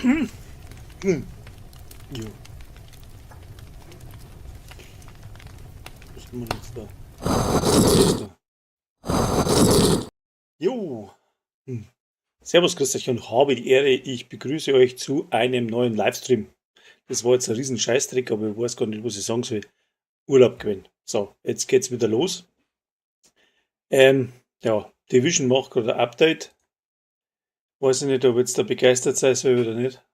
Hm. Jo. Was haben wir jetzt da? Was da? Jo. Hm. Servus, grüß euch und habe die Ehre. Ich begrüße euch zu einem neuen Livestream. Das war jetzt ein riesen Scheißdreck, aber ich weiß gar nicht, was ich sagen soll. Urlaub gewesen. So, jetzt geht's wieder los. Ja, Division macht gerade ein Update. Weiß ich nicht, ob jetzt da begeistert sein soll oder nicht.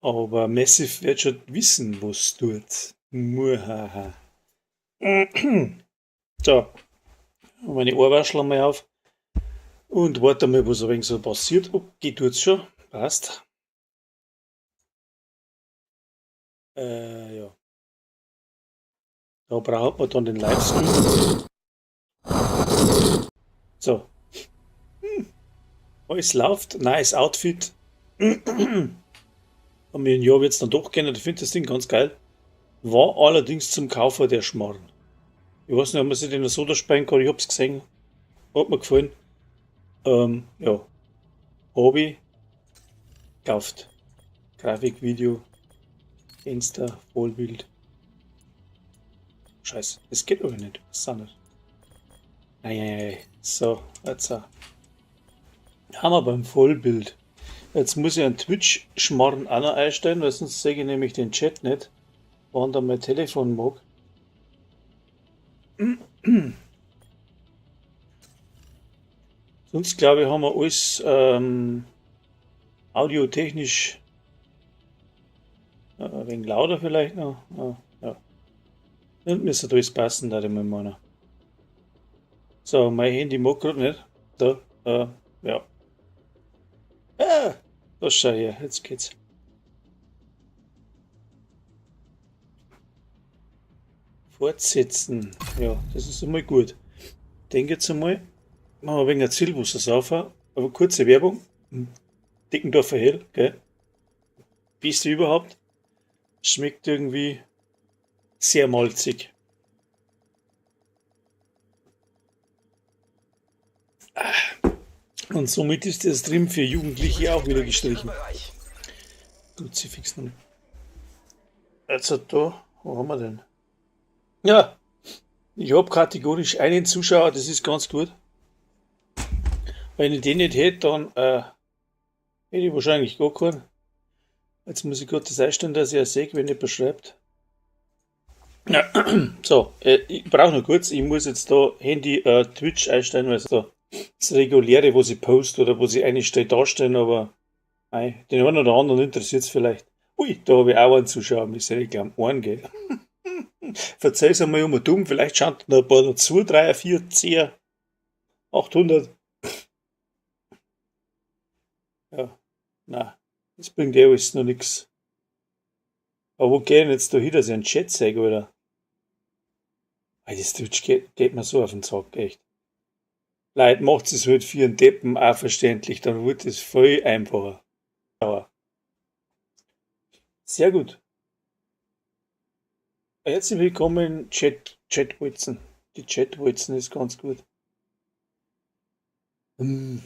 Aber Massive wird schon wissen, was tut. Muhaha. So, meine Ohrwaschel mal auf. Und warte mal, was ein wenig so passiert. Okay, tut's schon. Passt. Ja. Da braucht man dann den Livestream. So. Alles läuft. Nice Outfit. Und mir ein Jahr wird's dann doch gehen. Ich finde das Ding ganz geil. War allerdings zum Kaufen der Schmarrn. Ich weiß nicht, ob man sich den so da sparen kann. Ich hab's gesehen. Hat mir gefallen. Ja. Hobby. Gekauft. Grafik, Video, Fenster, Vollbild. Scheiße, das geht aber nicht. Das ist auch nicht. Eieiei. So, jetzt auch. Haben wir beim Vollbild. Jetzt muss ich einen Twitch-Schmarrn auch noch einstellen, weil sonst sehe ich nämlich den Chat nicht, wann da mein Telefon mag. Sonst glaube ich, haben wir alles audiotechnisch ein wenig lauter vielleicht noch. Ja, ja. Und müsste alles passen, da ich mal meinen. So, mein Handy mag grad nicht. Da, ja. Ah, da schau her, jetzt geht's. Fortsetzen. Ja, das ist einmal gut. Denke jetzt einmal, machen wir ein wenig ein Zielwasser saufen, aber kurze Werbung. Deckendorfer Hell, gell? Beste überhaupt. Schmeckt irgendwie sehr malzig. Und somit ist der Stream für Jugendliche auch wieder gestrichen. Kruzifix. Also da, wo haben wir denn? Ja, ich hab kategorisch einen Zuschauer, das ist ganz gut. Wenn ich den nicht hätte, dann hätte ich wahrscheinlich gar keinen. Jetzt muss ich kurz das einstellen, dass ich auch sehe, wenn jemand schreibt. Ja, so, ich brauche noch kurz, ich muss jetzt da Handy Twitch einstellen, weil da das Reguläre, wo sie post oder wo sie einstellen, darstellen, aber mei, den einen oder anderen interessiert's vielleicht. Ui, da habe ich auch einen Zuschauer, ich sehe, ich glaub, einen, gell. Verzeih's einmal um und dumm, vielleicht schaut noch ein paar dazu, 3, 4, 10, 800. Ja, nein, das bringt eh alles noch nix. Aber wo geh ich denn jetzt da hin, dass ich einen Chat zeige, oder? Ey, das Twitch geht mir so auf den Sack, echt. Leute, macht es halt für einen Deppen auch verständlich, dann wird es viel einfacher. Aber sehr gut. Herzlich willkommen, Chatwalzen. Die Chatwalzen ist ganz gut. Aber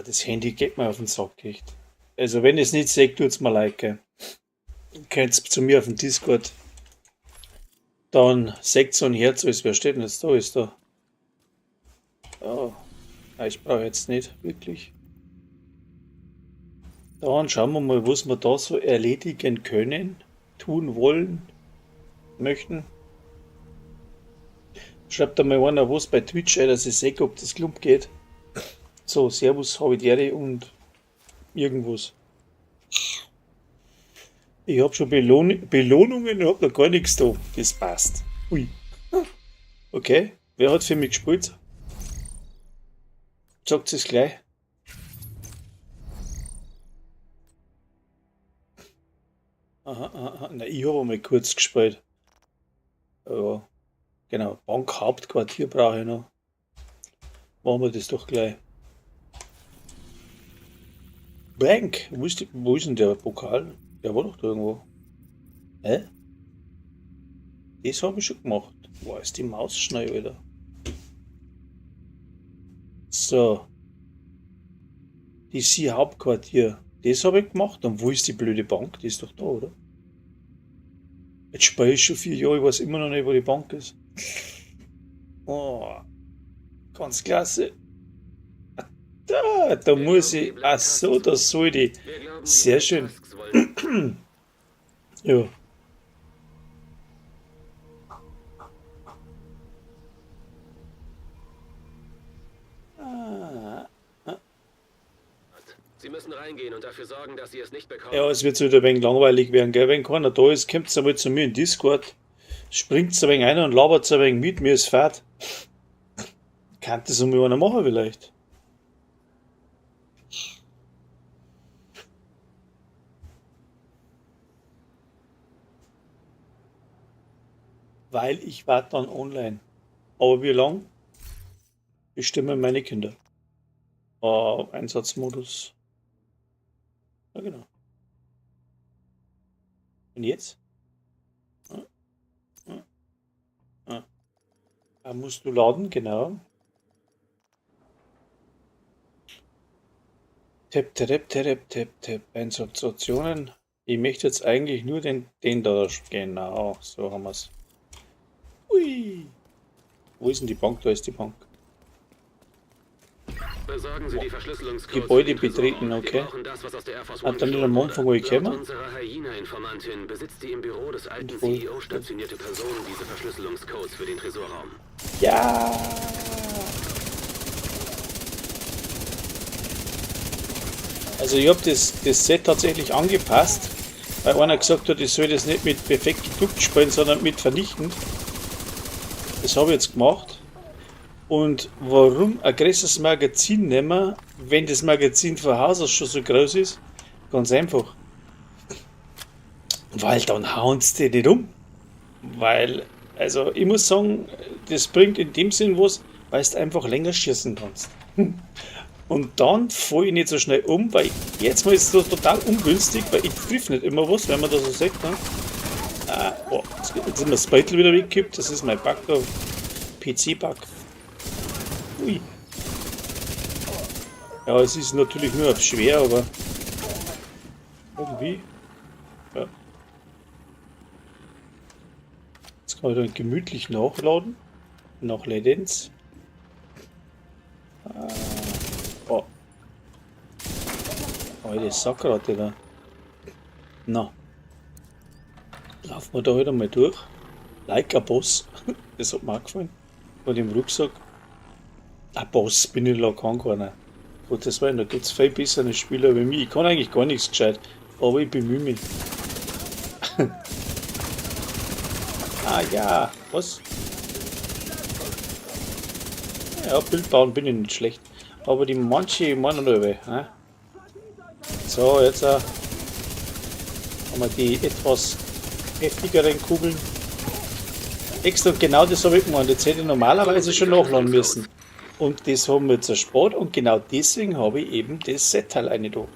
das Handy geht mir auf den Sack, echt. Also wenn ihr es nicht seht, tut's mir leid, gell. Ihr könnt's zu mir auf dem Discord. Dann seht so ein Herz, alles. Wer steht denn jetzt da? Ist da. Oh. Nein, ich brauche jetzt nicht, wirklich. Dann schauen wir mal, was wir da so erledigen können, tun wollen, möchten. Schreibt da mal einer was bei Twitch, dass ich sehe, ob das Klump geht. So, Servus, habe ich die Ehre und irgendwas. Ich hab schon Belohnungen und hab noch gar nichts da. Das passt. Ui. Okay, wer hat für mich gespielt? Sagt es gleich. Aha, aha, aha. Na, ich hab einmal kurz gespielt. Ja, genau. Bankhauptquartier brauche ich noch. Machen wir das doch gleich. Bank! Wo ist denn der Pokal? Der war doch da irgendwo. Hä? Das hab ich schon gemacht. Boah, ist die Maus schnell, Alter. So. DC Hauptquartier. Das habe ich gemacht. Und wo ist die blöde Bank? Die ist doch da, oder? Jetzt spiele ich schon 4 Jahre, ich weiß immer noch nicht, wo die Bank ist. Oh, ganz klasse. Da muss ich. Ach so, da soll ich. Sehr schön. Ja. Sie müssen reingehen und dafür sorgen, dass Sie es nicht bekommen. Ja, es wird so wieder ein wenig langweilig werden, gell? Wenn keiner da ist, kommt's einmal zu mir in Discord, springt's ein wenig ein und labert's ein wenig mit, mir ist fad. Kann das einmal einer machen vielleicht? Weil ich war dann online. Aber wie lang? Bestimmen meine Kinder. Einsatzmodus. Ja, genau. Und jetzt? Da musst du laden, genau. Tap, tap, tap, tap, tap. Einsatzoptionen. Ich möchte jetzt eigentlich nur den da. Genau, so haben wir's. Ui. Wo ist denn die Bank? Da ist die Bank. Besorgen Sie die Verschlüsselungscodes Gebäude für den Tresor. betreten, Wir okay. brauchen das, was aus der Air Force Hat One dann nicht am gestohlen Anfang wurde. wo ich käme? Laut unserer Hyena-Informantin besitzt die im Büro des alten Und wo- CEO stationierte Person diese Verschlüsselungscodes für den Tresorraum. Ja! Also ich hab das Set tatsächlich angepasst, weil einer gesagt hat, ich soll das nicht mit perfekt geduckt spielen, sondern mit vernichtend. Das habe ich jetzt gemacht. Und warum ein größeres Magazin nehmen, wenn das Magazin von Haus aus schon so groß ist? Ganz einfach. Weil dann hauen's die nicht um. Weil, also ich muss sagen, das bringt in dem Sinn was, weil du einfach länger schießen kannst. Und dann fall ich nicht so schnell um, weil jetzt mal ist das total ungünstig, weil ich triff nicht immer was, wenn man das so sieht. Ne? Ah, oh, jetzt ist mir das Beutel wieder weggekippt, das ist mein Bug da. P C-Bug. Ui. Ja, es ist natürlich nur auf schwer, aber irgendwie. Ja. Jetzt kann ich dann gemütlich nachladen. Nachladens. Ah, oh. Alte Sackratte da. Na. Laufen wir da heute mal durch. Like a Boss. Das hat mir auch gefallen. Bei dem Rucksack. Ein Boss bin ich noch keiner. Gottes Willen, da gibt's viel bessere Spieler wie mich. Ich kann eigentlich gar nichts gescheit, aber ich bemühe mich. Ah ja, was? Ja, Bild bauen bin ich nicht schlecht. Aber die manche meinen alle, ne? So, jetzt haben wir die etwas heftigeren Kugeln. Extra, und genau das habe ich gemacht. Jetzt hätte ich normalerweise schon nachladen müssen. Und das haben wir jetzt erspart und genau deswegen habe ich eben das Set-Teil eine da.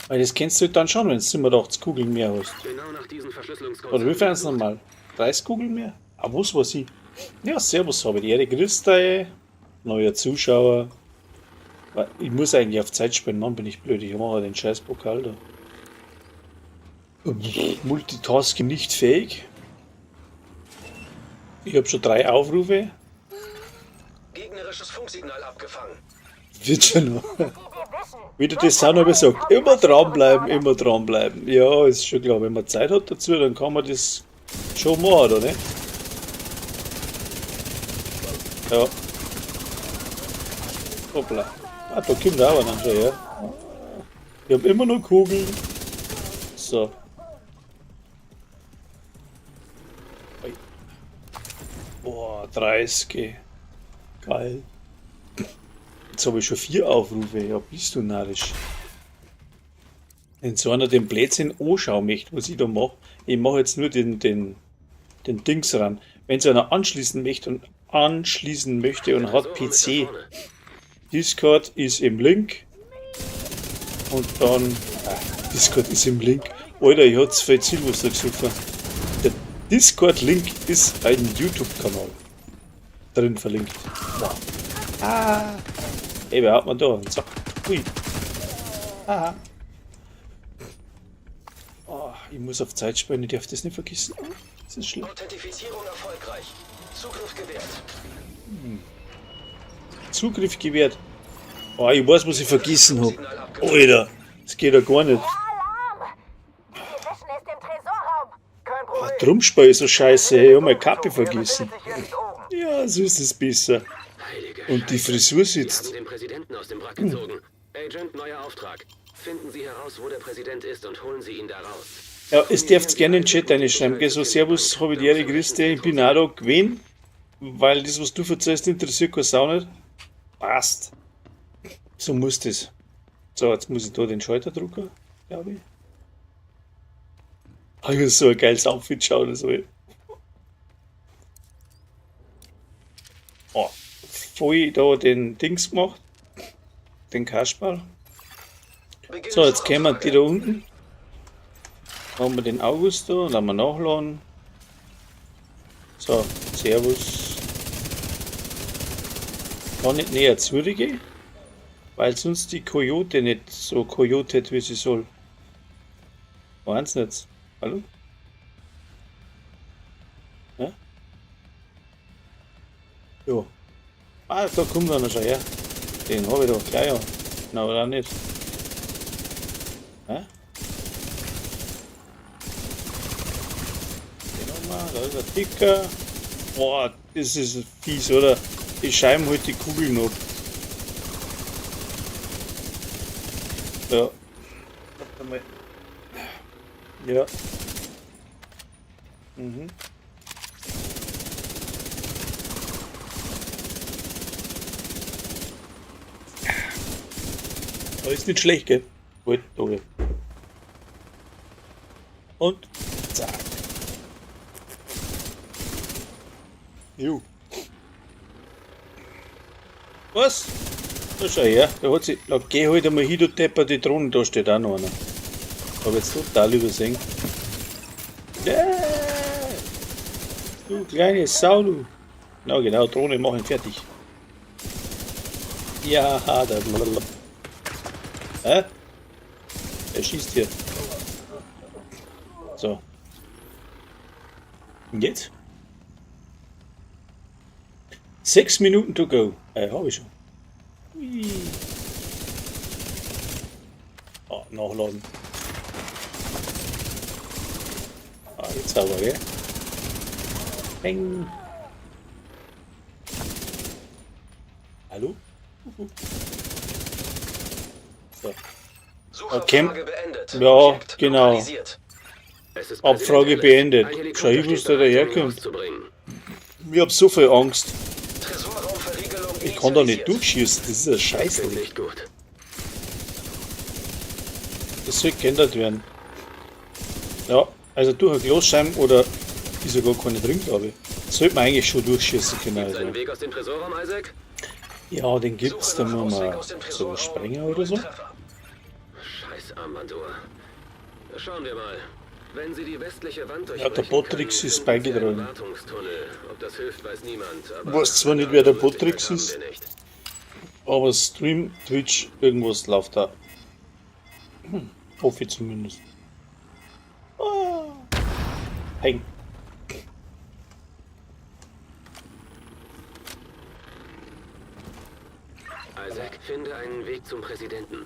Weil das kennst du dann schon, wenn du 87 Kugeln mehr hast. Genau nach diesen Verschlüsselungscodes Oder wie viel haben wir sind's nochmal? 30 Kugeln mehr? Ah, was weiß ich? Ja, servus, habe ich die Ehre. Grüß dich, neuer Zuschauer. Weil ich muss eigentlich auf Zeit spielen, Mann, bin ich blöd. Ich mache den scheiß Pokal da. Multitasking nicht fähig. Ich hab schon 3 Aufrufe. Gegnerisches Funksignal abgefangen. Wird schon noch. Wie du das auch noch gesagt, immer dranbleiben, immer dranbleiben. Ja, ist schon klar, wenn man Zeit hat dazu, dann kann man das schon machen, oder nicht? Ja. Hoppla. Ah, da kommt auch einer schon, ja. Ich hab immer noch Kugeln. So. Ui. Boah, 30. Geil. Jetzt hab ich schon 4 Aufrufe. Ja, bist du narrisch. Wenn so einer den Blödsinn anschauen möchte, was ich da mach, ich mach jetzt nur den Dings ran. Wenn so einer anschließen möchte und anschließen möchte und hat PC, Discord ist im Link. Und dann. Discord ist im Link. Alter, ich hab's viel Zielwurst gesucht. Der Discord-Link ist ein YouTube-Kanal. Drin verlinkt. Wow. Ah. Ey, wer hat man da? Einen Sack. Ui. Aha. Oh, ich muss auf Zeit spielen, ich darf das nicht vergessen. Oh, das ist schlecht. Authentifizierung erfolgreich. Zugriff gewährt. Zugriff gewährt. Oh, ich weiß, was ich vergessen habe. Alter, das geht ja gar nicht. Alarm! Die Division ist im Tresorraum. Kein Oh, Problem. drum spiel ich so scheiße, ich hab meine Kappe vergessen. Er befindet sich hier nicht oben. Ja, so ist es besser. Heilige Und die Scheiße. Frisur Sie sitzt. haben den Präsidenten aus dem Wrack gezogen. Agent, neuer Auftrag. Finden Sie heraus, wo der Präsident ist und holen Sie ihn da raus. Ja, es darfst gerne in den Chat reinschreiben, gell? So, Servus, hab ich die Ehre, grüß dich, ich bin auch da gewesen, weil das, was du erzählst, interessiert keine Sau nicht. Passt. So muss das. So, jetzt muss ich da den Schalter drücken, glaube ich. Ah, ich muss so ein geiles Outfit schauen, das hab ich. Oh, voll da den Dings gemacht. Den Kasperl. Beginne So, jetzt kämen die Suchanfrage. da unten. Haben wir den August da, lassen wir nachladen. So, Servus. Kann nicht näher zu dir gehen, weil sonst die Kojote nicht so kojotet, wie sie soll. Waren's nicht? Hallo? Ja? Jo. Ah, da kommt einer schon her. Den hab ich doch gleich ja. Na, oder auch nicht. Hä? Den haben wir, da ist ein Dicker. Boah, das ist fies, oder? Die scheiben halt die Kugeln ab. Ja. Warte mal. Ja. Mhm. Aber ist nicht schlecht, gell? Gut, okay. Und zack. Jo. Was? Da schau her, da hat sie. Na, geh halt einmal hin, du Depper, die Drohne, da steht auch noch einer. Hab jetzt total übersehen. Yeah. Du kleine Sau, du. Na genau, Drohne machen fertig. Ja, da. Blablabla. Hä? Er schießt hier. So. Und jetzt? 6 Minuten to go. Hab ich schon. Ui. Oh, nachladen. Ah, jetzt aber, gell? Peng. Hallo? Uhu. So. Suchanfrage Okay. beendet. Ja, Objekt genau. lokalisiert. Es ist Abfrage Präsident beendet. Ellis. Ein Helikopter Schau, ich steht wusste, der bereit, um ihn herkommt. rauszubringen. Ich hab so viel Angst. Tresorraumverriegelung Ich kann da nicht initialisiert. durchschießen. Das ist ein Das Scheiß. klingt nicht gut. Das soll geändert werden. Ja, also durch eine Glasscheibe oder ist ja gar keine drin, glaube ich. Sollte man eigentlich schon durchschießen können. Gibt's Also. einen Weg aus dem Tresorraum, Isaac? Ja, den gibt's, Suche da nach muss Ausweg man aus dem so Tresorraum. Sprenger Null oder so. Treffer. Scheiß Armbanduhr. Schauen wir mal. Wenn Sie die westliche Wand Ja, der durchbrechen Botrix können, ist finden Sie einen beigetragen. Wartungstunnel. Ob das hilft, weiß niemand. Aber Weiß zwar nicht, wer der eine andere Botrix Möglichkeit haben ist. wir nicht. Aber Stream, Twitch, irgendwas läuft da. Hoffe ich zumindest. Ah. Peng. Isaac, finde einen Weg zum Präsidenten.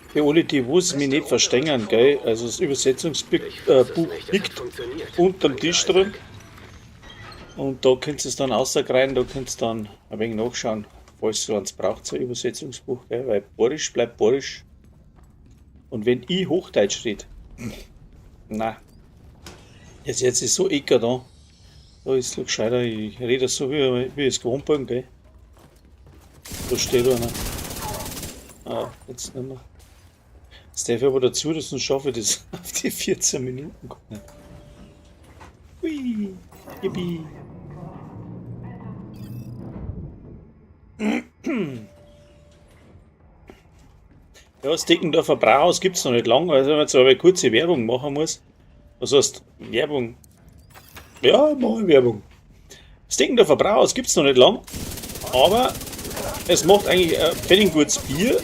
Für alle, die was mich nicht verstehen, gell? Also das Übersetzungsbuch Ich fass es Buch nicht. Es hat liegt funktioniert. unterm Danke, Tisch drin. Isaac. Und da könnt ihr es dann rausrein, da könnt ihr dann ein wenig nachschauen, falls ihr eins braucht, so ein Übersetzungsbuch, gell? Weil Borisch bleibt Borisch. Und wenn ich Hochdeutsch rede, na, jetzt, jetzt ist so ecker da. Da ist es gescheiter, ich rede so, wie ich es gewohnt bin, gell? Da steht einer. Ah, jetzt nicht mehr. Jetzt darf ich aber dazu, dass sonst schaffe ich das auf die 14 Minuten gar nicht. Hui, yippie. Ja, das Deckendorfer Brauhaus gibt es noch nicht lange, also wenn man jetzt aber eine kurze Werbung machen muss. Was heißt Werbung? Ja, mache ich Werbung. Das Deckendorfer Brauhaus gibt es noch nicht lang, aber Es macht eigentlich ein pfennig gutes Bier,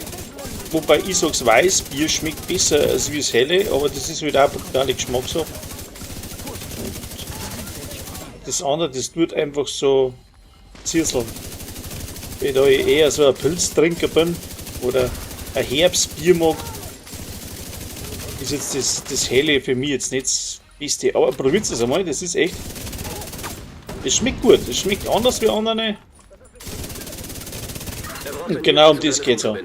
wobei ich sag's, Weißbier schmeckt besser als wie das Helle, aber das ist halt auch brutale Geschmackssache. Und das andere, das tut einfach so zirseln. Weil da ich eher so ein Pilztrinker bin oder ein Herbstbier mag, ist jetzt das Helle für mich jetzt nicht das Beste. Aber probiert es einmal, das ist echt. Es schmeckt gut, es schmeckt anders wie andere. Und genau um das geht's auch.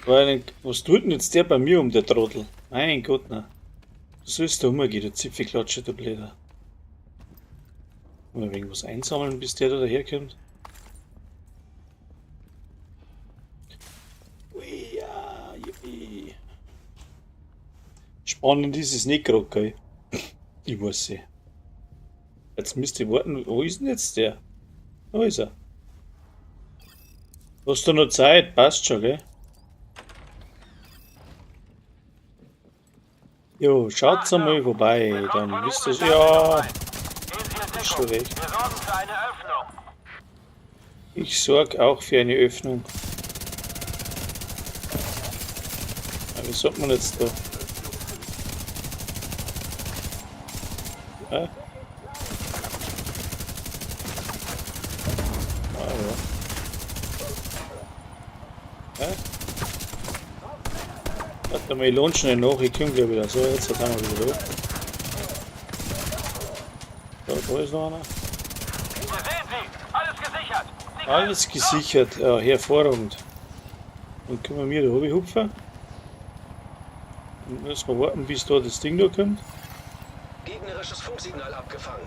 Weil, was tut denn jetzt der bei mir um, der Trottel? Mein Gott, na. Du sollst da rumgehen, du Zipfelklatscher, du Bläder. Mal wegen was einsammeln, bis der da daherkommt. Ui, ja, yippie. Spannend ist es nicht grad, gell? Ich weiß nicht. Jetzt müsst ihr warten, wo ist denn jetzt der? Da ist er. Hast du noch Zeit? Passt schon, gell? Jo, schaut's einmal vorbei, dann wisst ihr's. Ja, ist schon recht. Ich sorg auch für eine Öffnung. Ja, wie sagt man jetzt da? Ja? Ah, ja. Ja? Warte mal, ich lohne schnell nach, ich komm gleich wieder. So, jetzt sind wir wieder da. Da, da ist noch einer. Alles gesichert, ja, hervorragend. Dann können wir da hupfen. Dann müssen wir warten, bis da das Ding da kommt. Gegnerisches Funksignal abgefangen.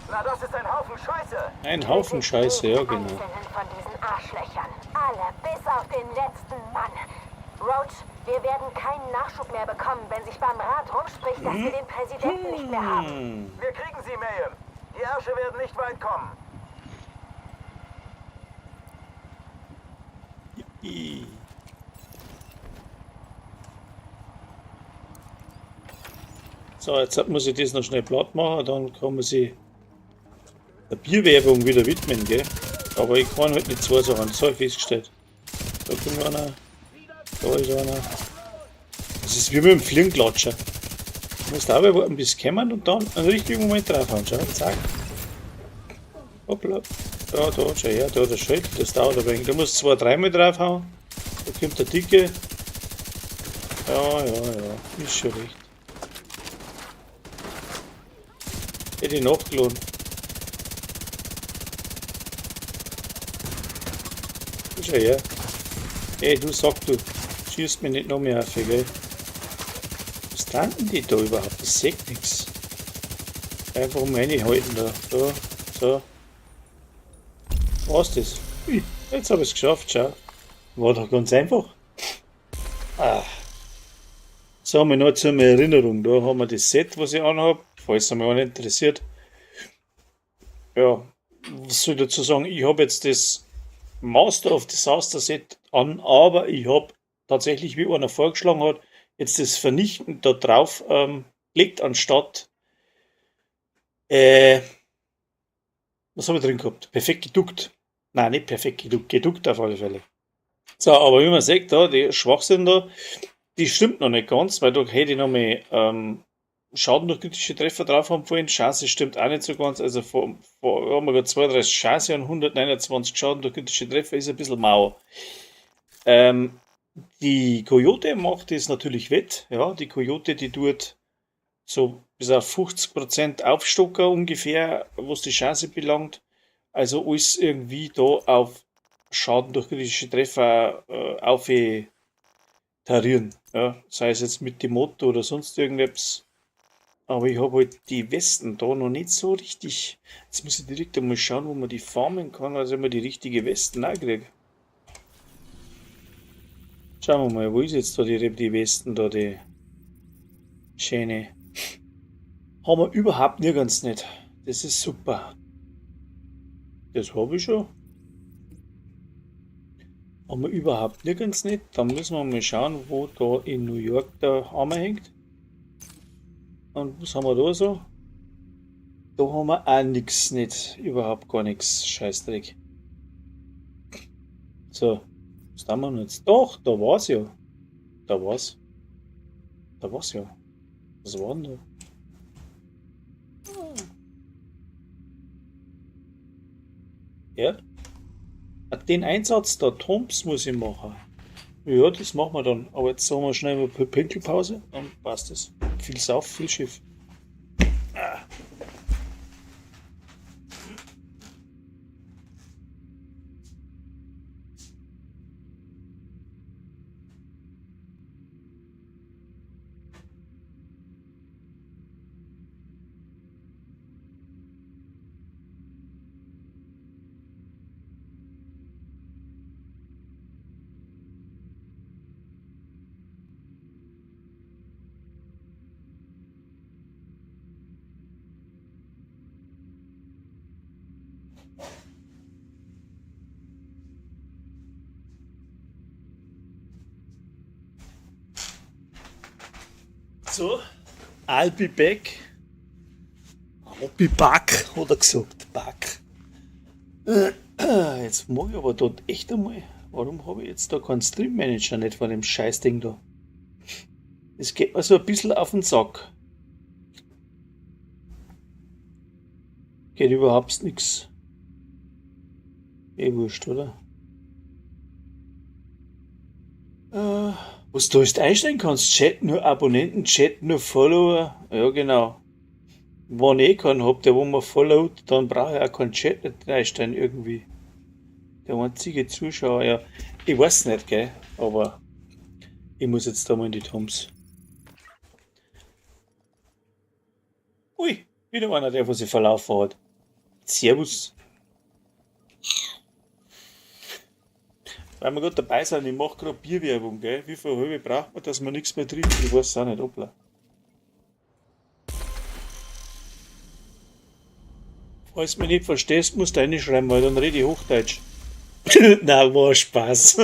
Na, das ist ein Haufen Scheiße. Ein Haufen Scheiße, ja genau. Einzelnen von diesen Arschlöchern. Alle, bis auf den letzten Mann. Roach, wir werden keinen Nachschub mehr bekommen, wenn sich beim Rat rumspricht, dass wir den Präsidenten nicht mehr haben. Wir kriegen sie, Mayhem. Die Ärsche werden nicht weit kommen. So, jetzt muss ich das noch schnell platt machen, dann kann man sich der Bierwerbung wieder widmen, gell? Aber ich kann halt nicht zwei Sachen, das habe ich festgestellt. Da kommt einer, da ist einer. Das ist wie mit dem Fliegenklatscher. Du musst auch warten, bis sie kommen und dann einen richtigen Moment draufhauen. Schau, zack. Hoppla. Da, da, schau her, da der Schild, das dauert ein wenig. Du musst zwei, dreimal draufhauen. Da kommt der Dicke. Ja, ja, ja, ist schon recht. Hätte ich nachgeladen. Schau her. Ey, du Sack, du schießt mich nicht noch mehr auf, gell? Was tanken die da überhaupt? Das seht nix. Einfach um reinhalten da. Da, so. Was das? Ui, jetzt hab ich's geschafft, schau. War doch ganz einfach. Ah. So, haben wir noch zur Erinnerung. Da haben wir das Set, was ich anhab, falls es mich auch nicht interessiert. Ja, was soll ich dazu sagen? Ich hab jetzt das Master of Disaster Set an, aber ich hab tatsächlich, wie einer vorgeschlagen hat, jetzt das Vernichten da drauf gelegt, anstatt was hab ich drin gehabt? Perfekt geduckt. Nein, nicht perfekt geduckt, geduckt auf alle Fälle. So, aber wie man sieht, da, die Schwachsinn da, die stimmt noch nicht ganz, weil da hätte ich noch mal Schaden durch kritische Treffer drauf haben wollen. Chance stimmt auch nicht so ganz. Also vor haben wir gerade 32 Chance und 129 Schaden durch kritische Treffer ist ein bisschen mau. Die Coyote macht das natürlich wett. Ja, die Coyote, die tut so bis auf 50% Aufstocker ungefähr, was die Chance belangt. Also alles irgendwie da auf Schaden durch kritische Treffer auf tarieren. Ja, sei es jetzt mit dem Motto oder sonst irgendetwas. Aber ich hab halt die Westen da noch nicht so richtig. Jetzt muss ich direkt einmal schauen, wo man die farmen kann, also ich die richtige Westen auch krieg. Schauen wir mal, wo ist jetzt da die Westen da, die schöne. Haben wir überhaupt nirgends nicht. Das ist super. Das hab ich schon. Haben wir überhaupt nirgends nicht. Da müssen wir mal schauen, wo da in New York der Hammer hängt. Und was haben wir da so? Da haben wir auch nix nicht. Überhaupt gar nix. Scheißdreck. So, was tun wir denn jetzt? Doch, da war's ja. Da war's. Da war's ja. Was war denn da? Ja. Den Einsatz der Tombs muss ich machen. Ja, das machen wir dann. Aber jetzt sagen wir schnell mal Pinkelpause, dann passt es. Viel Sauf, viel Schiff. Ah. So, I'll be back. I'll be back, hat er gesagt. Back. Jetzt mag ich aber dort echt einmal. Warum habe ich jetzt da keinen Stream Manager nicht von dem Scheißding da? Das geht mir so ein bisschen auf den Sack. Geht überhaupt nix. Eh wurscht, oder? Was du alles einstellen kannst, Chat nur Abonnenten, Chat nur Follower. Ja, genau. Wenn ich eh keinen hab, der wo mir followt, dann brauche ich auch keinen Chat nicht einstellen irgendwie. Der einzige Zuschauer, ja. Ich weiß nicht, gell, aber ich muss jetzt da mal in die Tombs. Ui, wieder einer, der was sich verlaufen hat. Servus. Weil wir gerade dabei sind, ich mach grad Bierwerbung, gell? Wie viel halbe braucht man, dass man nichts mehr trinkt? Ich weiß es auch nicht, hoppla. Falls du mich nicht verstehst, musst du reinschreiben, weil dann rede ich Hochdeutsch. Nein, war Spaß.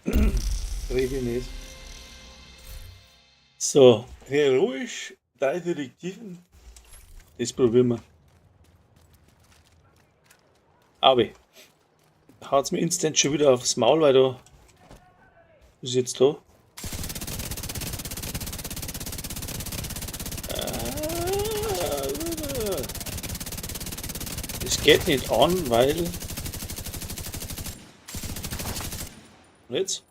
Rede ich nicht. So, heroisch, 3 Direktiven. Das probieren wir. Aber haut's mir instant schon wieder aufs Maul, weil da. Was ist jetzt da? Das geht nicht an, weil. Und jetzt?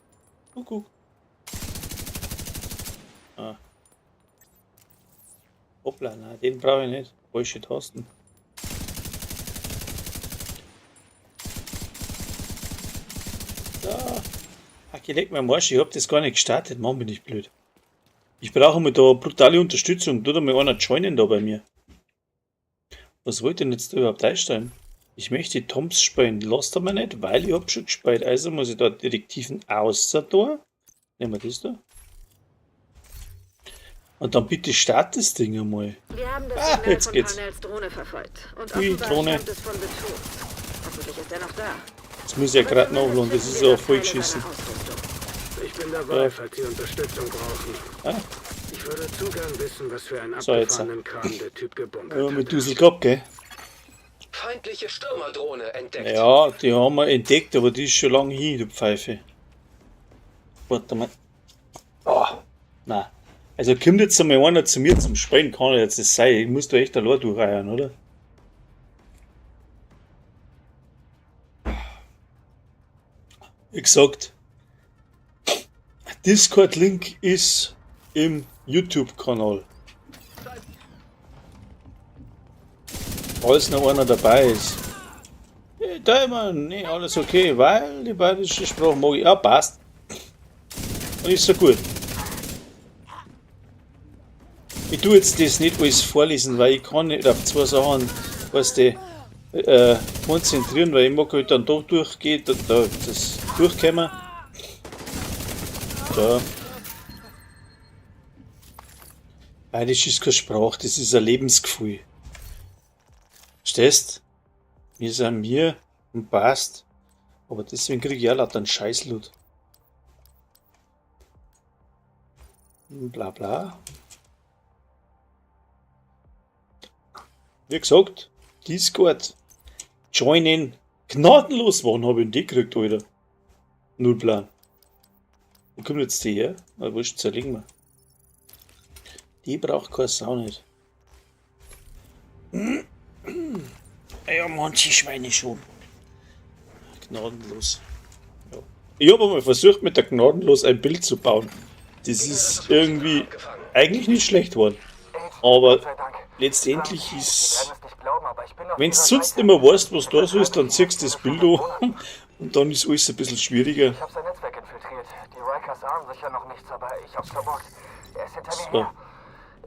Kuckuck. Ah. Hoppla, nein, den brauche ich nicht. Falsche Tasten. Da. Ach, ich leck mir am Arsch, ich hab das gar nicht gestartet. Mann, bin ich blöd. Ich brauche mal da brutale Unterstützung. Tut mal einer joinen da bei mir. Was wollt ihr denn jetzt da überhaupt einstellen? Ich möchte die Tombs spielen. Lasst aber nicht, weil ich hab schon gespielt. Also muss ich da Detektiven außer da. Nehmen wir das da. Und dann bitte start das Ding einmal. Wir haben das Ah, Signal jetzt von geht's. Parnells Drohne verfolgt. Und Ui, offenbar Drohne. stammt es von Batuu. Hoffentlich ist er noch da. Das muss ich ja grad nachladen, das ist ja voll geschissen. Ich bin dabei, falls Sie Unterstützung brauchen. Ah. Ich würde zu gern wissen, was für einen So, jetzt. abgefahrenen Kram der Typ gebunkert Ja, mit hat. Dusel gehabt, gell? Feindliche Stürmerdrohne entdeckt. Ja, die haben wir entdeckt, aber die ist schon lange hin, du Pfeife. Warte mal. Oh, nein. Also kommt jetzt einmal einer zu mir zum Spielen, kann ja jetzt nicht sein. Ich muss da echt allein durchreiern, oder? Wie gesagt, Discord-Link ist im YouTube-Kanal. Falls noch einer dabei ist. Hey, Diamond, nee, alles okay, weil die bayerische Sprache mag ich. Ja, passt. Und ist so gut. Ich tu jetzt das nicht alles vorlesen, weil ich kann nicht auf zwei Sachen, weißt du, konzentrieren, weil ich mag halt dann doch durchgehen, da, das durchkommen. Da. Bayerisch ist keine Sprache, das ist ein Lebensgefühl. Verstehst? Wir sind mir und passt. Aber deswegen krieg ich auch lauter einen Scheißlut. Bla bla. Wie gesagt, Discord, joinen, Gnadenlos, wann habe ich denn die gekriegt, Alter? Null Plan. Wo kommt jetzt die her? Na, wurscht, zerlegen wir. Die braucht keine Sau nicht. Ja, manche Schweine schon. Gnadenlos. Ja. Ich habe einmal versucht, mit der Gnadenlos ein Bild zu bauen. Das ist irgendwie eigentlich nicht schlecht geworden. Aber letztendlich ist. Wenn du sonst nicht mehr weißt, was da so ist, dann ziehst du das Bild an und dann ist alles ein bisschen schwieriger. Ich habe sein Netzwerk infiltriert. Die Rikers ahnen sicher noch nichts, aber ich hab's verbockt. Er ist hinter mir So. her.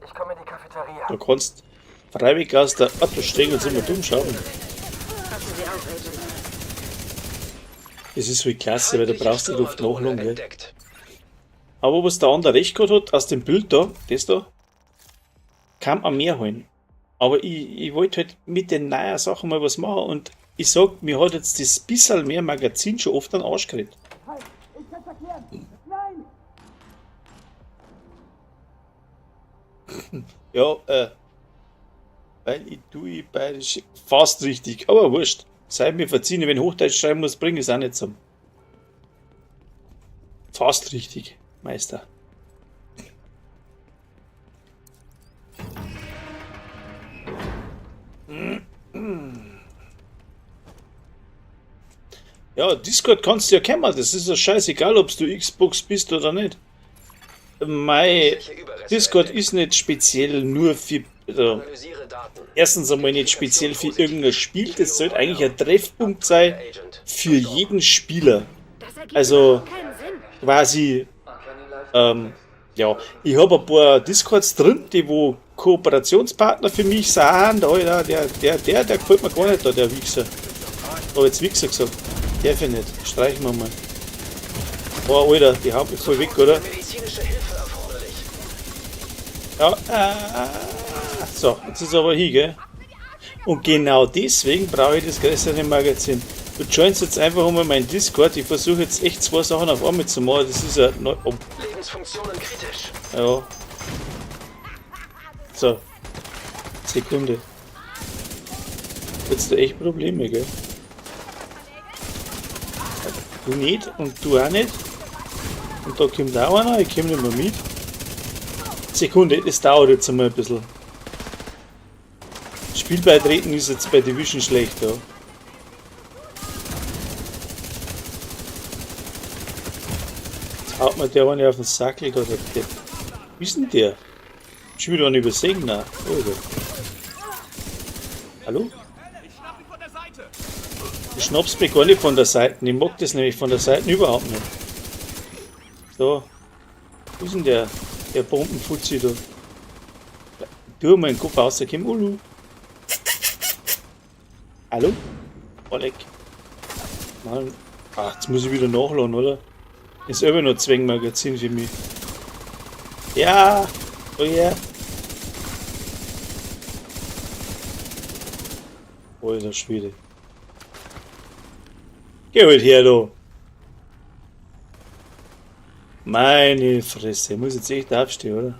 Ich komme in die Cafeteria. Da kannst freiwillig aus der. Ah, da stehen jetzt immer dumm schauen. Passen Sie auf, Agent. Das ist voll klasse, weil da brauchst du nicht oft Stürmerdrohne nachladen, gell? entdeckt. Aber was der andere recht gehabt hat, aus dem Bild da, das da, kann man mehr holen. Aber ich wollte halt mit den neuen Sachen mal was machen und ich sag, mir hat jetzt das bisschen mehr Magazin schon oft an den Arsch geredet. Ja, weil ich tue bayerisch fast richtig, aber wurscht. Sei mir verziehen, wenn ich Hochdeutsch schreiben muss, bring ich es auch nicht zusammen. Fast richtig, Meister. Ja, Discord kannst du ja kennen, das ist ja scheißegal, ob du Xbox bist oder nicht. Mein Discord ist nicht speziell nur für. Also, Analysiere Daten. erstens einmal nicht speziell für irgendein Spiel, das sollte eigentlich ein Treffpunkt sein Agent. für jeden Spieler. Das ergibt Also- überhaupt keinen Sinn. Quasi, ja, ich habe ein paar Discords drin, die wo Kooperationspartner für mich sind. Da, der gefällt mir gar nicht, da, der Wichser. Da hab jetzt Wichser gesagt. Der finde ich nicht. Streichen wir mal. Boah, Alter, die haut mich voll weg, oder? Medizinische Hilfe erforderlich. Ja, so, jetzt ist aber hier, gell? Und genau deswegen brauche ich das größere Magazin. Du joinst jetzt einfach einmal meinen Discord. Ich versuche jetzt echt zwei Sachen auf einmal zu machen. Das ist ja neu. Oh, Lebensfunktionen kritisch. ja. So. Sekunde. Jetzt da echt Probleme, gell? Du nicht und du auch nicht. Und da kommt auch einer, ich komme nicht mehr mit. Sekunde, das dauert jetzt einmal ein bisschen. Spielbeitreten ist jetzt bei Division schlecht, ja. Jetzt haut mir der eine auf den Sackel da, der Depp. Wie ist denn der? Schon wieder einen übersehen? Nein. Oh, da. Hallo? Du schnappst mich gar nicht von der Seite. Ich mag das nämlich von der Seite überhaupt nicht. So. Wo ist denn der? Der Bombenfuzzi da. Tu mal den Kopf raus, komm, Ulu. Hallo? Oleg. Mann. Ach, jetzt muss ich wieder nachladen, oder? Ist immer noch Zwangmagazin für mich. Ja! Oh yeah! Alter Schwede. Geh halt her, du! Meine Fresse, ich muss jetzt echt aufstehen, oder?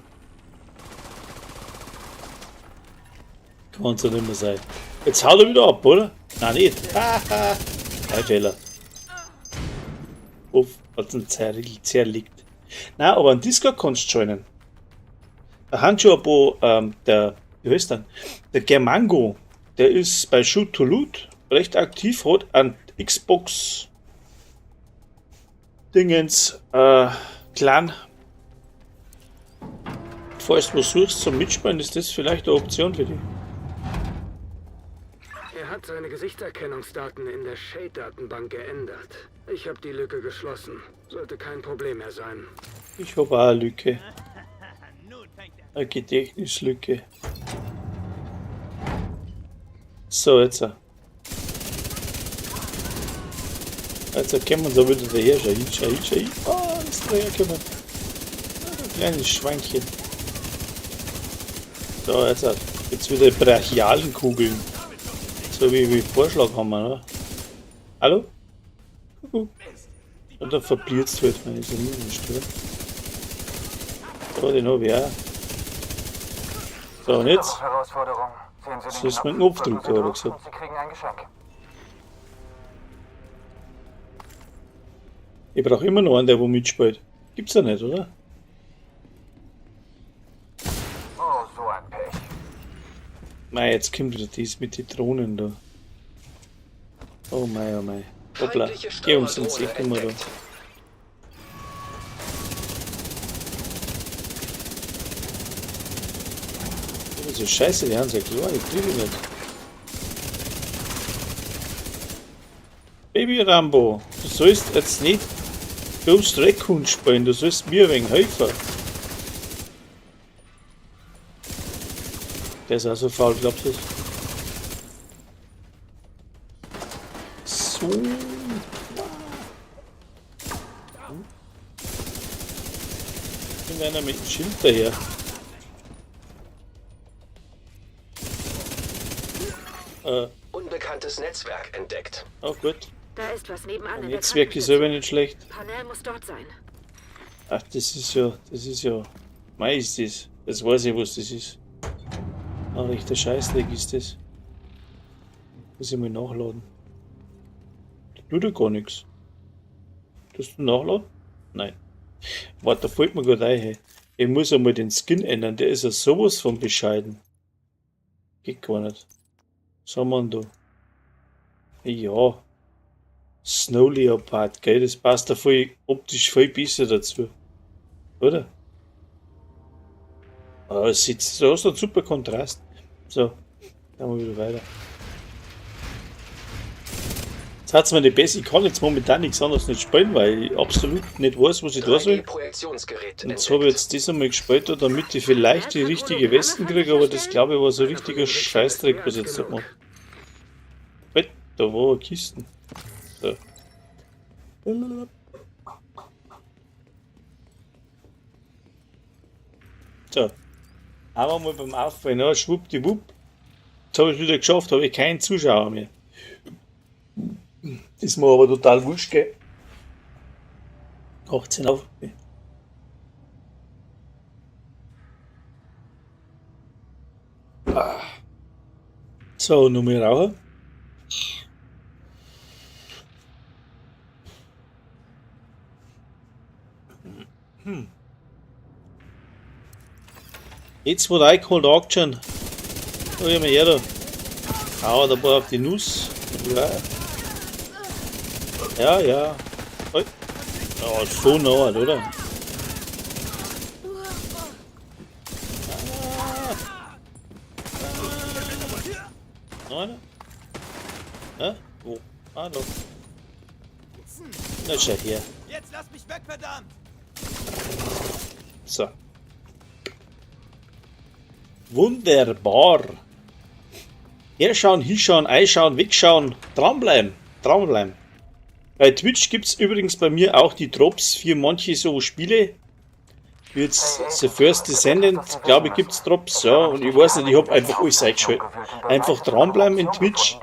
Kann's ja nicht mehr sein. Jetzt haut er wieder ab, oder? Nein, nicht. Haha. Kein Fehler. Uff, hat's ihn zerlegt. Nein, aber einen Discord kannst du joinen. Da haben schon ein paar, der, wie heißt der? Der Germango, der ist bei Shoot to Loot recht aktiv, hat einen Xbox Dingens, Clan. Falls du was suchst zum Mitspielen, ist das vielleicht eine Option für dich. Er hat seine Gesichtserkennungsdaten in der Shade-Datenbank geändert. Ich habe die Lücke geschlossen. Sollte kein Problem mehr sein. Ich habe auch eine Lücke. Eine Gedächtnislücke. So, jetzt. Jetzt kommen wir uns auch wieder daher. Schau hin, schau hin, schau hin. Oh, ist dahergekommen. Ein kleines Schweinchen. So, jetzt. Jetzt wieder brachialen Kugeln. So wie Vorschlag haben wir, ne? Hallo? Kuckuck. Und dann verblitzt halt, man ist ja nur nicht, oder? So, den hab ich auch. So, und jetzt? Herausforderung. Sehen Sie Das den ist mit Knopf, Knopfdruck, drücken Sie oder drauf gesagt. und Sie kriegen ein Geschenk. Ich brauche immer noch einen, der wo mitspielt. Gibt's ja nicht, oder? Oh, so ein Pech. Mei, jetzt kommt wieder das mit den Drohnen da. Oh mei, oh mei. Hoppla, Feindliche geh ums ins Stürmerdrohne Eck immer da. entdeckt. Das ist scheiße, die haben ja klar, ich kriege nicht. Baby Rambo, du sollst jetzt nicht Ghost Recon spielen, du sollst mir ein wenig helfen. Der ist auch so faul, glaubst du das? So. Kommt einer mit dem Schild daher. Unbekanntes Netzwerk entdeckt. Oh gut. Da ist was nebenan Ein in der Netzwerk ist aber nicht schlecht. Parnell muss dort sein. Ach, das ist ja, Mei ist das. Das weiß ich, was das ist. Ein rechter Scheißdreck ist das. Muss ich mal nachladen. Das tut ja gar nichts. Tust du nachladen? Nein. Warte, da fällt mir gerade ein. Hey. Ich muss einmal den Skin ändern. Der ist ja sowas von bescheiden. Geht gar nicht. Was haben wir denn da? Ja. Snow Leopard, gell? Das passt da voll, optisch viel besser dazu. Oder? Ah, es sitzt, da hast du einen super Kontrast. So, dann wir wieder weiter. Jetzt hat's mir nicht besser. Ich kann jetzt momentan nichts anderes nicht spielen, weil ich absolut nicht weiß, was ich da soll. 3D-Projektionsgerät Und jetzt habe ich jetzt das einmal gespielt, damit ich vielleicht die richtige Westen kriege, aber das glaube ich war so ein richtiger Scheißdreck, was ich jetzt da gemacht habe. Da war eine Kiste. So. So. Aber mal beim Auffallen, ja, schwuppdiwupp. Jetzt habe ich es wieder geschafft, habe ich keinen Zuschauer mehr. Ist mir aber total wurscht, gell? 18 auf. Ah. So, noch mehr rauchen. Jetzt wurde reingeholt, Action. Da gehen wir her da. Hau da paar auf die Nuss. Ja. Ja, ja. Oi. Ja, so nah, oder? Ah. Noch einer? Hä? Wo? Ah, da. Na, schau her. Jetzt lass mich weg, verdammt! So. Wunderbar. Herschauen, hinschauen, einschauen, wegschauen, dranbleiben, dranbleiben. Bei Twitch gibt's übrigens bei mir auch die Drops für manche so Spiele. Wie jetzt The First Descendant, glaube ich, gibt's Drops, ja. Und ich weiß nicht, ich hab einfach alles eingeschaltet. Einfach dranbleiben in Twitch.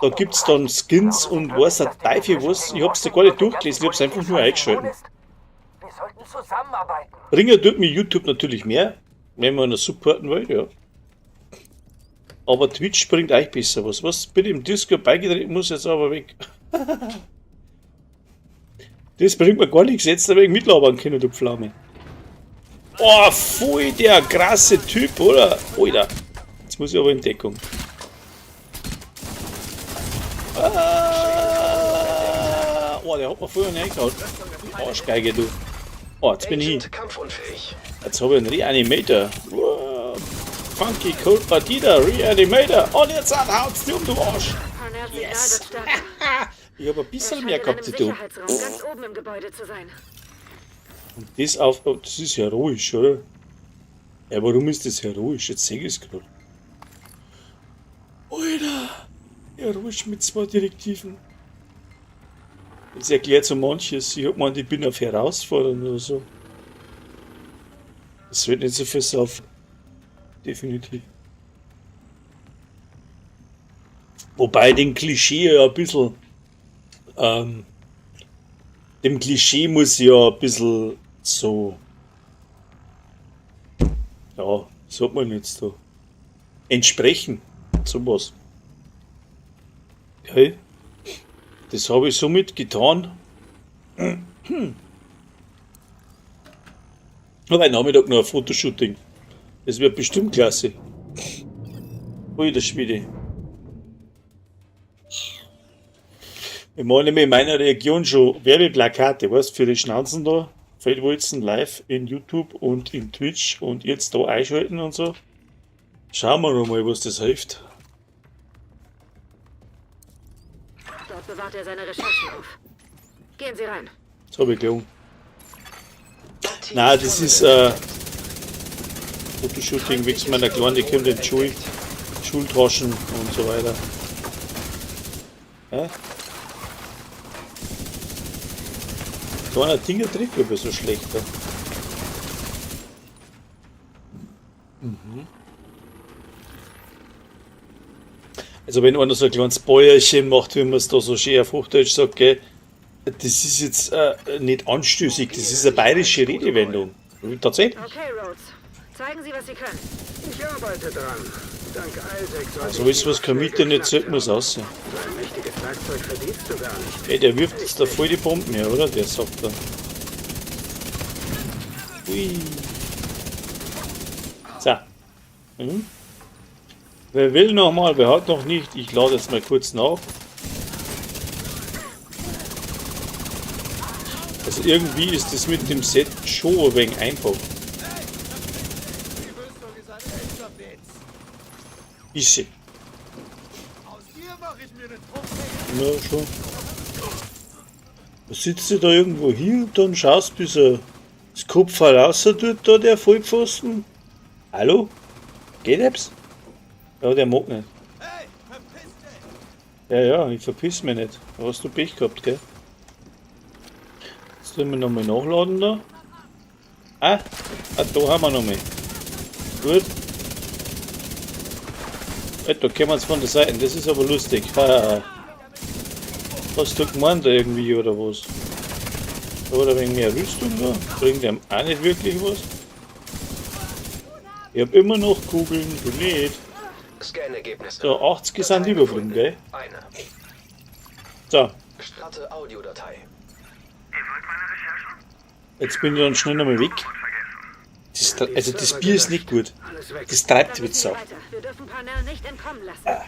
Da gibt's dann Skins und weiß der Teufel was. Ich hab's da gar nicht durchgelesen, ich hab's einfach nur eingeschaltet. Wir sollten zusammenarbeiten. Ringer tut mir YouTube natürlich mehr, wenn man das supporten will, ja. Aber Twitch bringt euch besser was. Was? Bin im Discord beigetreten, muss jetzt aber weg. Das bringt mir gar nichts, jetzt ein wenig mitlabern können, du Pflaume. Oh, voll der krasse Typ, oder? Alter. Jetzt muss ich aber in Deckung. Ah, oh, der hat mir vorher reingehauen. Arschgeige, du. Oh, jetzt bin ich hin. Jetzt habe ich einen Reanimator. Wow. Funky Cold Partida, Reanimator. Und jetzt haut's dir um, du Arsch. Yes. Ich habe ein bisschen mehr gehabt, du. Ganz oben im Gebäude zu sein. Und das auf, oh, das ist heroisch, oder? Ja, warum ist das heroisch? Jetzt sehe ich's grad. Alter! Heroisch mit 2 Direktiven. Das erklärt so manches. Ich hab gemeint, ich bin auf Herausforderung oder so. Das wird nicht so viel saufen. Definitiv. Wobei den Klischee ja ein bisschen. Dem Klischee muss ich ja ein bisschen so. Ja, was sagt man jetzt da? Entsprechen. Sowas. Okay. Das habe ich somit getan. Aber heute Nachmittag noch ein Fotoshooting. Das wird bestimmt klasse. Ui, der Schmiede. Wir machen nämlich in meiner Region schon Werbeplakate, weißt, für die Schnauzen da. Feldwalzen live in YouTube und in Twitch und jetzt da einschalten und so. Schauen wir noch mal, was das hilft. Dort bewahrt er seine Recherchen auf. Gehen Sie rein. Das habe ich gelogen. Nein, das ist Fotoshooting wegen meiner Kleinen, die kommt in die Schule, Schultaschen und so weiter. Ja? Kleiner Dinger trifft aber so schlecht. Ja. Mhm. Also wenn einer so ein kleines Bäuerchen macht, wie man es da so schön auf Hochdeutsch sagt, gell, das ist jetzt nicht anstößig, das ist eine bayerische Redewendung. Tatsächlich. Okay, Rhodes. Zeigen Sie, was Sie können. Ich arbeite dran. Dank Isaac sollte Also ist was kein Miete nicht zählt, muss aussehen. So ein mächtiges Werkzeug verdienst du gar nicht. Ey, der wirft jetzt da voll die Bomben her, oder? Der sagt da. Ui. So. Mhm. Wer will noch mal, wer hat noch nicht? Ich lade jetzt mal kurz nach. Also irgendwie ist das mit dem Set schon ein wenig einfach. Bisschen. Ja, schon. Da sitzt du da irgendwo hin und dann schaust, bis er das Kopf raus tut, da der Vollpfosten. Hallo? Geht etwas? Ja, der mag nicht. Ja, ja, ich verpiss mich nicht. Da hast du Pech gehabt, gell? Jetzt tun wir nochmal nachladen da. Ah, da haben wir nochmal. Gut. Da kommen wir jetzt von der Seite, das ist aber lustig. Haha. Hast du gemeint da irgendwie oder was? Oder wegen mehr Rüstung da? Bringt einem auch nicht wirklich was. Ich hab immer noch Kugeln, du nicht. Scan-Ergebnisse. So, 80 sind übergeblieben, gell? Eine. So. Starte Audiodatei. Jetzt bin ich dann schnell nochmal weg. Das, also das Bier ist nicht gut. Das treibt Da die müssen wir Sau. weiter. Wir dürfen Parnell nicht entkommen lassen.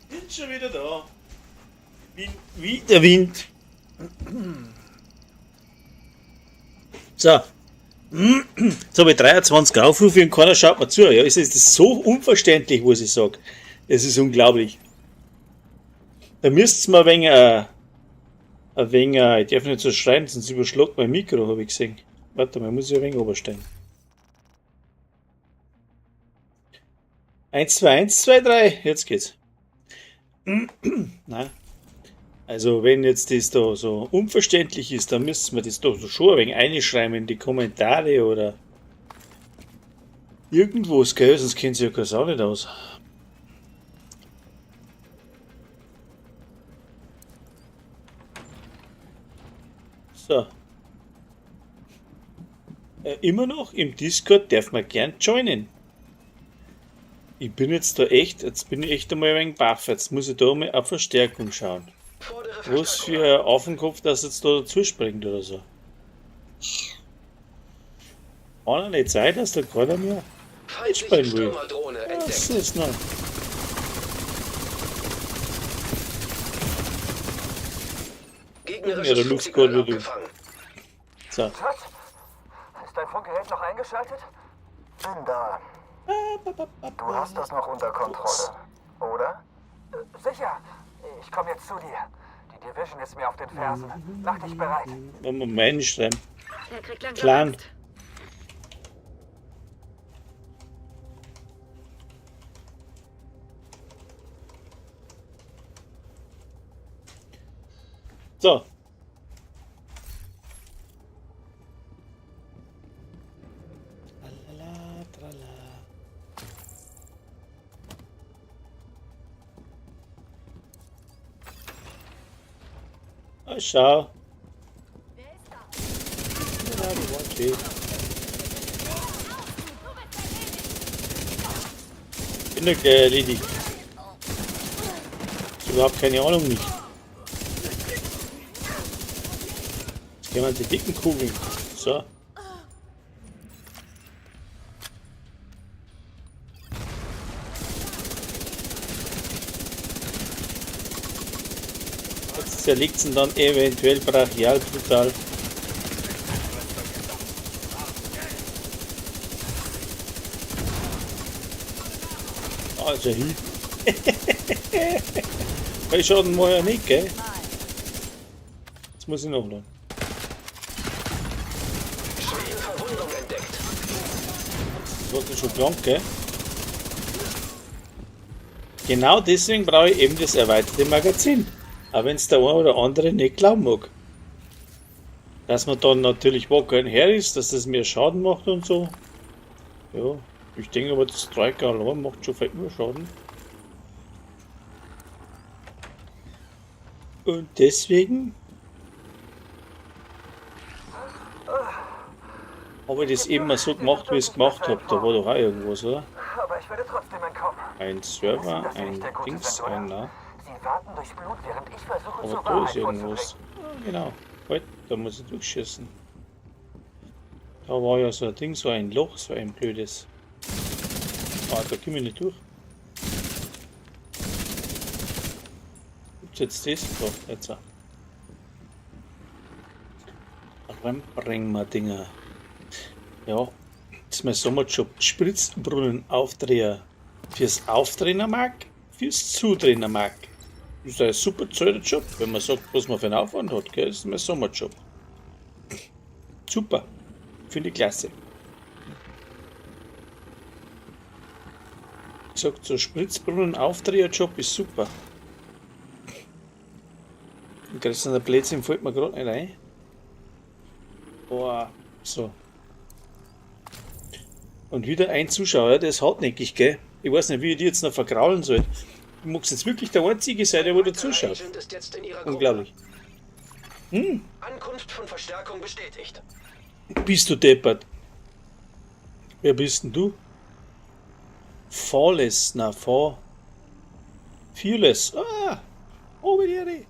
Bin schon wieder da. Bin wie der Wind. So. Jetzt habe ich 23 Aufrufe und keiner schaut mir zu. Ja, ist das so unverständlich, was ich sag? Es ist unglaublich. Da müsst's mal ein wenig, ich darf nicht so schreien, sonst überschlägt mein Mikro, habe ich gesehen. Warte mal, muss ich ein wenig oberstellen. 1, 2, 1, 2, 3, jetzt geht's. Nein. Also wenn jetzt das da so unverständlich ist, dann müssen wir das doch schon ein wenig einschreiben in die Kommentare oder irgendwas, gell? Sonst kennt sich ja keine Sau nicht aus. So. Immer noch im Discord darf man gern joinen. Ich bin jetzt da echt, jetzt bin ich echt einmal ein wenig baff. Jetzt muss ich da mal auf Verstärkung schauen. Was für ein Affenkopf, das jetzt da dazu springt oder so. Kann ja nicht sein, dass da keiner mehr mitspringen will. Was ist noch? Gegnerisches Ja, der Luftgott Funksignal wird abgefangen. So. Schatz, ist dein Funkgerät noch eingeschaltet? Bin da. Du hast das noch unter Kontrolle, oder? Sicher. Ich komme jetzt zu dir. Die Division ist mir auf den Fersen. Mach dich bereit. Wollen wir mal reinschreiben? Er kriegt langsam Clan. Angst. So. Tralala, trala. Ah, schau. Ja, die war okay. Bin doch gleich erledigt. Ist überhaupt keine Ahnung nicht. Jetzt gehen wir die dicken Kugeln. So. Jetzt zerlegt es ihn dann eventuell brachial brutal. Also hin. Weil Schaden war ja nicht, gell? Jetzt muss ich nachladen. Schwere Verwundung entdeckt. Das war schon blank, gell? Genau deswegen brauche ich eben das erweiterte Magazin. Auch wenn es der eine oder andere nicht glauben mag. Dass man dann natürlich wacker her ist, dass das mehr Schaden macht und so. Ja, ich denke aber, das Striker allein macht schon viel mehr Schaden. Und deswegen habe ich das eben mal so gemacht, wie ich es gemacht habe. Da war doch auch irgendwas, oder? Aber ich werde trotzdem entkommen. Ein Server, Dass Sie ein nicht der Gute Dings, sind, oder? ein na. Sie warten durch Blut, während ich versuche, Aber zur da ist Wahrheit irgendwas. vorzudringen. Ah, genau. Halt, da muss ich durchschießen. Da war ja so ein Ding, so ein Loch, so ein blödes. Ah, da komme ich nicht durch. Gibt's jetzt das? Da, jetzt auch. Reinbringen wir Dinger. Ja, das ist mein Sommerjob. Spritzbrunnen-Aufdreher. Fürs Aufdrehen mag, fürs Zudrehen mag. Das ist ein super zahlter Job, wenn man sagt, was man für einen Aufwand hat, gell? Das ist mein Sommerjob. Super. Finde ich klasse. Ich sag, so Spritzbrunnen-Aufdreher-Job ist super. Und der Blödsinn fällt mir gerade nicht ein. Boah, so. Und wieder ein Zuschauer, der ist hartnäckig, gell? Ich weiß nicht, wie ich die jetzt noch vergraulen soll. Du magst jetzt wirklich der Einzige sein, der wo da zuschaut. Agent ist jetzt in Ihrer Gruppe. Unglaublich. Ankunft von Verstärkung bestätigt. Bist du deppert? Wer bist denn du? Fawless, na, Faw. Fearless. Ah, oben.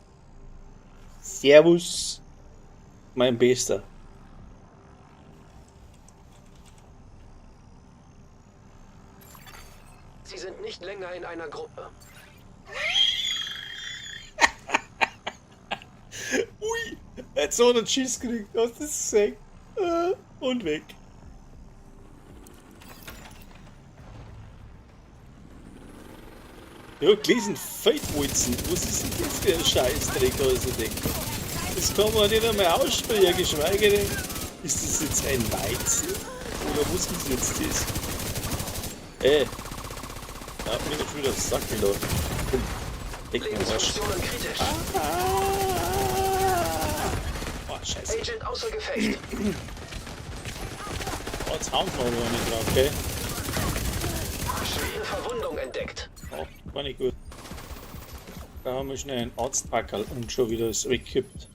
Servus, mein Bester. Sie sind nicht länger in einer Gruppe. Ui, jetzt hat er einen Schiss gekriegt. Hast du das gesehen? Und weg. Ja, gelesen, Feldwolzen. Was ist denn das für ein Scheißdreck, also denke. Das kann man nicht einmal aussprechen, geschweige denn. Ist das jetzt ein Weizen? Oder was ist jetzt das? Ja, mir geht schon wieder aufs Sackel da. Komm, leck mir am Arsch. Lebensfunktionen kritisch. Ah! Oh, scheiße. Agent außer Gefecht. Oh, jetzt hauen wir aber nicht drauf, gell? Schwere Verwundung entdeckt. Oh, war nicht gut. Da haben wir schnell einen Arztpackerl und schon wieder ist weggekippt.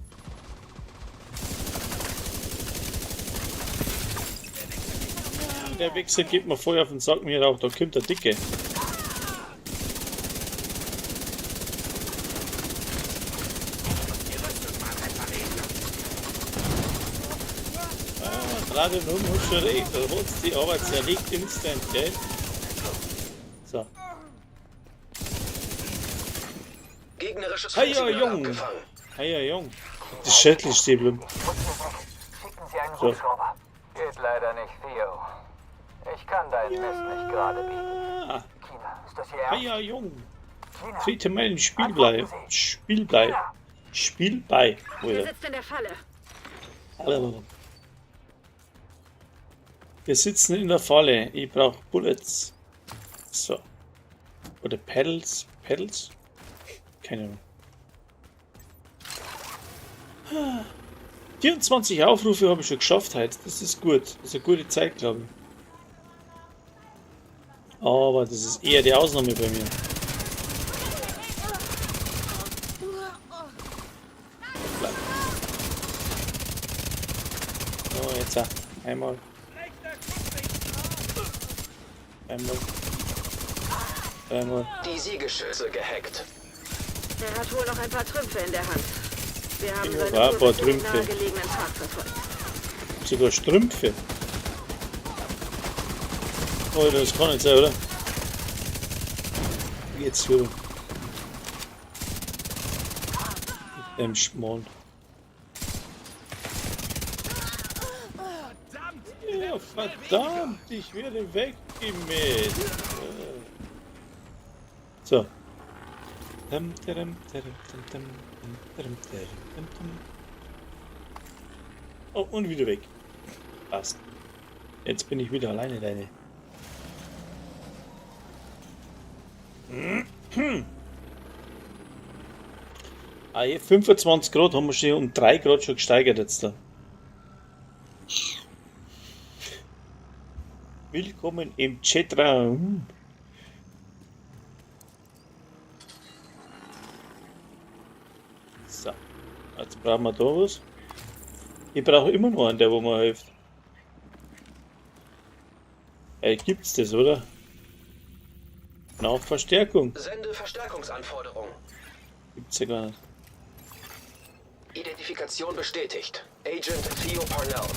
Der Wechsel gibt mir voll auf den Sack, mir auch, da kommt der Dicke. Ah, gerade nur muss schon recht, da hat's die Arbeit zerlegt instant, gell? So. Gegnerisches Hey, ja, Funksignal Jung. abgefangen. Hey, ja, Jung. Das Schädel stehen bleiben. Ich muss hier weg. Schicken Sie einen So. Hubschrauber. Geht leider nicht, Theo. Ich kann deinen Mist nicht gerade biegen. Ah, Kina, ist das Ihr Ernst? hey, ja, Jung. Kina, Trete mal ein Spiel bei. Spiel bei. Spiel bei. Wir sitzen in der Falle. Wir sitzen in der Falle. Ich brauche Bullets. So. Oder Pedals. Pedals? Keine Ahnung. 24 Aufrufe habe ich schon geschafft heute. Das ist gut. Das ist eine gute Zeit, glaube ich. Aber das ist eher die Ausnahme bei mir. So, jetzt auch. Einmal. Einmal. Einmal. Die Siegesschütze gehackt. Er hat wohl noch ein paar Trümpfe in der Hand. Wir haben Ja, seine ein Spur paar bis in den Trümpfe. nahegelegenen Park verfolgt. Sogar Strümpfe. Oh, das kann nicht sein, oder? Jetzt wieder. Mit dem Schmarrn. Ja, verdammt, ich werde weggemäht. So. Oh, und wieder weg. Passt. Jetzt bin ich wieder alleine, deine. Ah, 25 Grad haben wir schon um 3 Grad schon gesteigert jetzt da. Willkommen im Chatraum. So, jetzt brauchen wir da was. Ich brauche immer noch einen, der wo mir hilft. Ey, gibt's das, oder? Na, Verstärkung. Sende Verstärkungsanforderung. Gibt's ja gar nicht. Identifikation bestätigt. Agent Theo Parnell.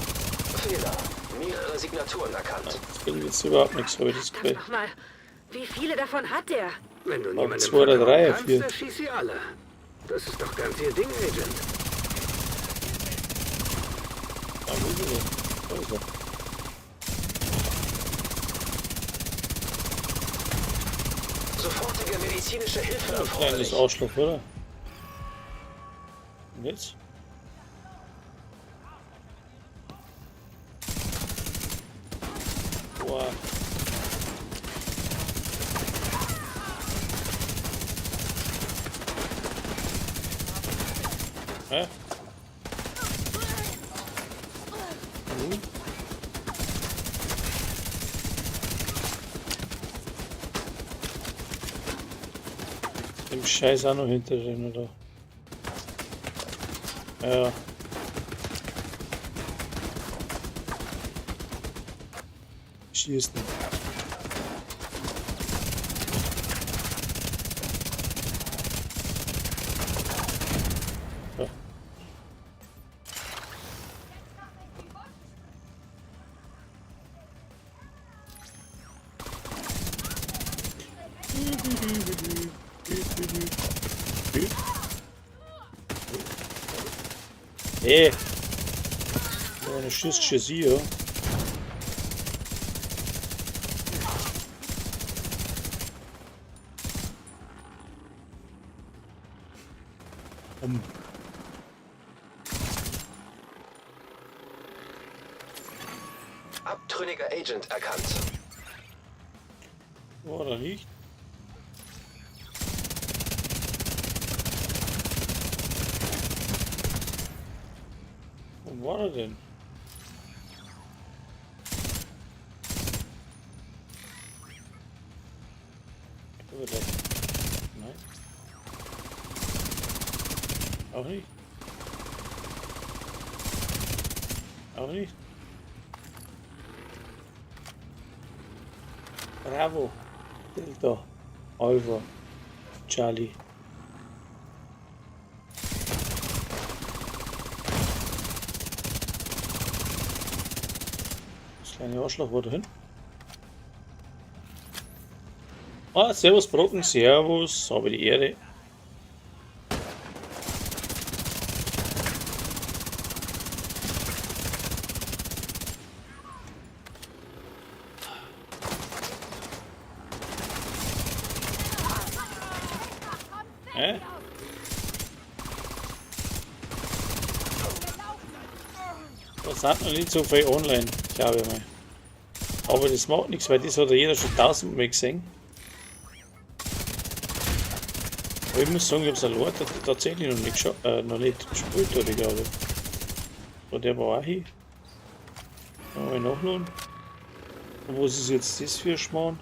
Fehler. Mehrere Signaturen erkannt. Das bringt jetzt überhaupt nichts, habe ich das Gefühl. Nochmal. Wie viele davon hat der? Wenn du Ob niemandem zwei oder vertrauen drei, kannst, vier. erschieß sie alle. Das ist doch ganz ihr Ding, Agent. Ah, wo ist er denn? Da ist er. Sofortige medizinische Hilfe Ein kleines erforderlich. Arschloch, oder? Und jetzt? Boah. Hä? Mhm. Dem Scheiß auch noch hinter drin, oder? Ja. Schießt nicht. So. Hey! Ja, eine schießt schon sie, ja. Abtrünniger Agent erkannt. Oder nicht? Wo war er denn? Nein. Auch nicht. Auch nicht. Bravo. Delta. Alpha. Charlie. Das kleine Arschloch war dahin. Ah, servus Brocken, servus, habe die Ehre. Hä? Das hat noch nicht so viel online, glaube ich mal. Aber das macht nichts, weil das hat ja jeder schon tausendmal gesehen. Aber ich muss sagen, ich habe es allein tatsächlich noch nicht, noch nicht gespielt, oder ich glaube. So, der war auch hier. Mal nachladen. Und was ist jetzt das für ein Schmarrn?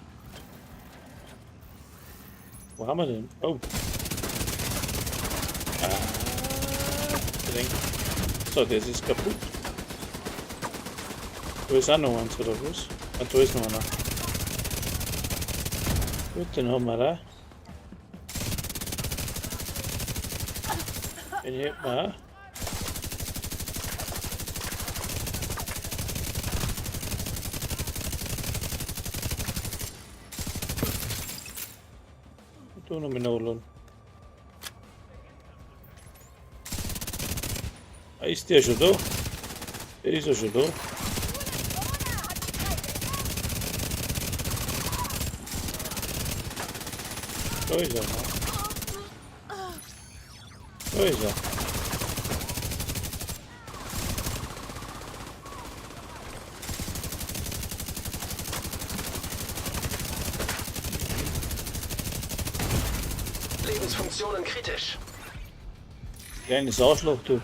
Wo haben wir denn? Oh. Ah, so, das ist kaputt. Da ist auch noch eins, oder was? Ah, da ist noch einer. Gut, den haben wir da. Den hätten wir auch. Da noch mal nachladen. Ah, ist der schon da? Der ist ja schon da. Da ist er. Da ist er. Lebensfunktionen kritisch. Kleines Arschloch, du.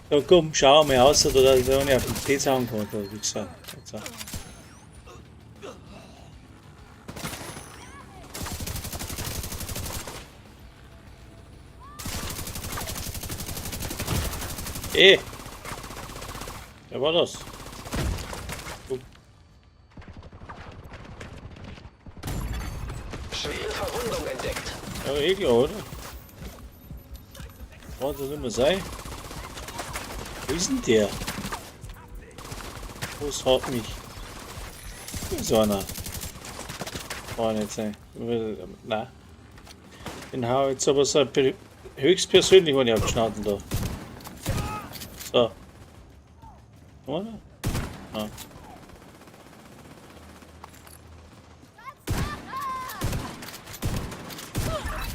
Da komm, schau mal aus, da da ich auf den Tee sagen kann, da, wie gesagt. Jetzt. Ey! Wer war das? Oh. Schwere Verwundung entdeckt. Ja, eh klar, oder? Kann das immer sein? Wo ist denn der? Was hat mich? Wo ist einer? Kann nicht sein. Nein. Den hau ich jetzt aber so höchstpersönlich, wenn ich abgeschnitten da. So. Oder? Ah.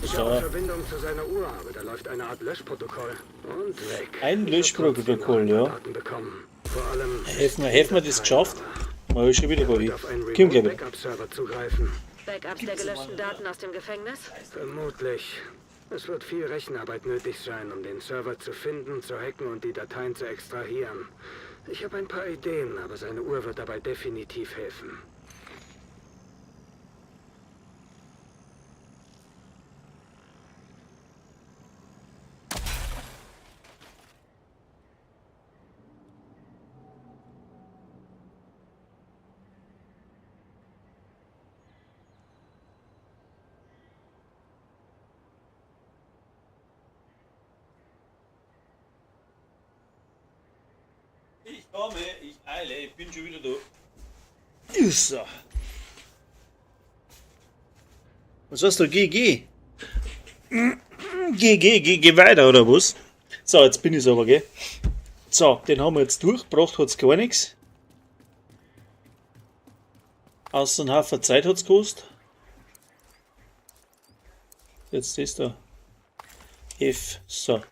Ich habe Verbindung zu seiner Uhr, aber da läuft eine Art Löschprotokoll. Und weg. Ein Löschprotokoll, ja. Vor allem Hätten wir das geschafft? Mal schon wieder gar nicht. Komm gleich wieder. Backup-Server zugreifen. Backups der gelöschten Daten aus dem Gefängnis? Vermutlich. Es wird viel Rechenarbeit nötig sein, um den Server zu finden, zu hacken und die Dateien zu extrahieren. Ich habe ein paar Ideen, aber seine Uhr wird dabei definitiv helfen. Ich komme, ich eile, ich bin schon wieder da. So. Was hast du? Geh, geh. Geh, geh, geh, geh weiter, oder was? So, jetzt bin ich's aber, gell? So, den haben wir jetzt durchgebracht, hat's gar nichts. Außer einen Haufen Zeit hat's gekostet. Jetzt das da. F. So.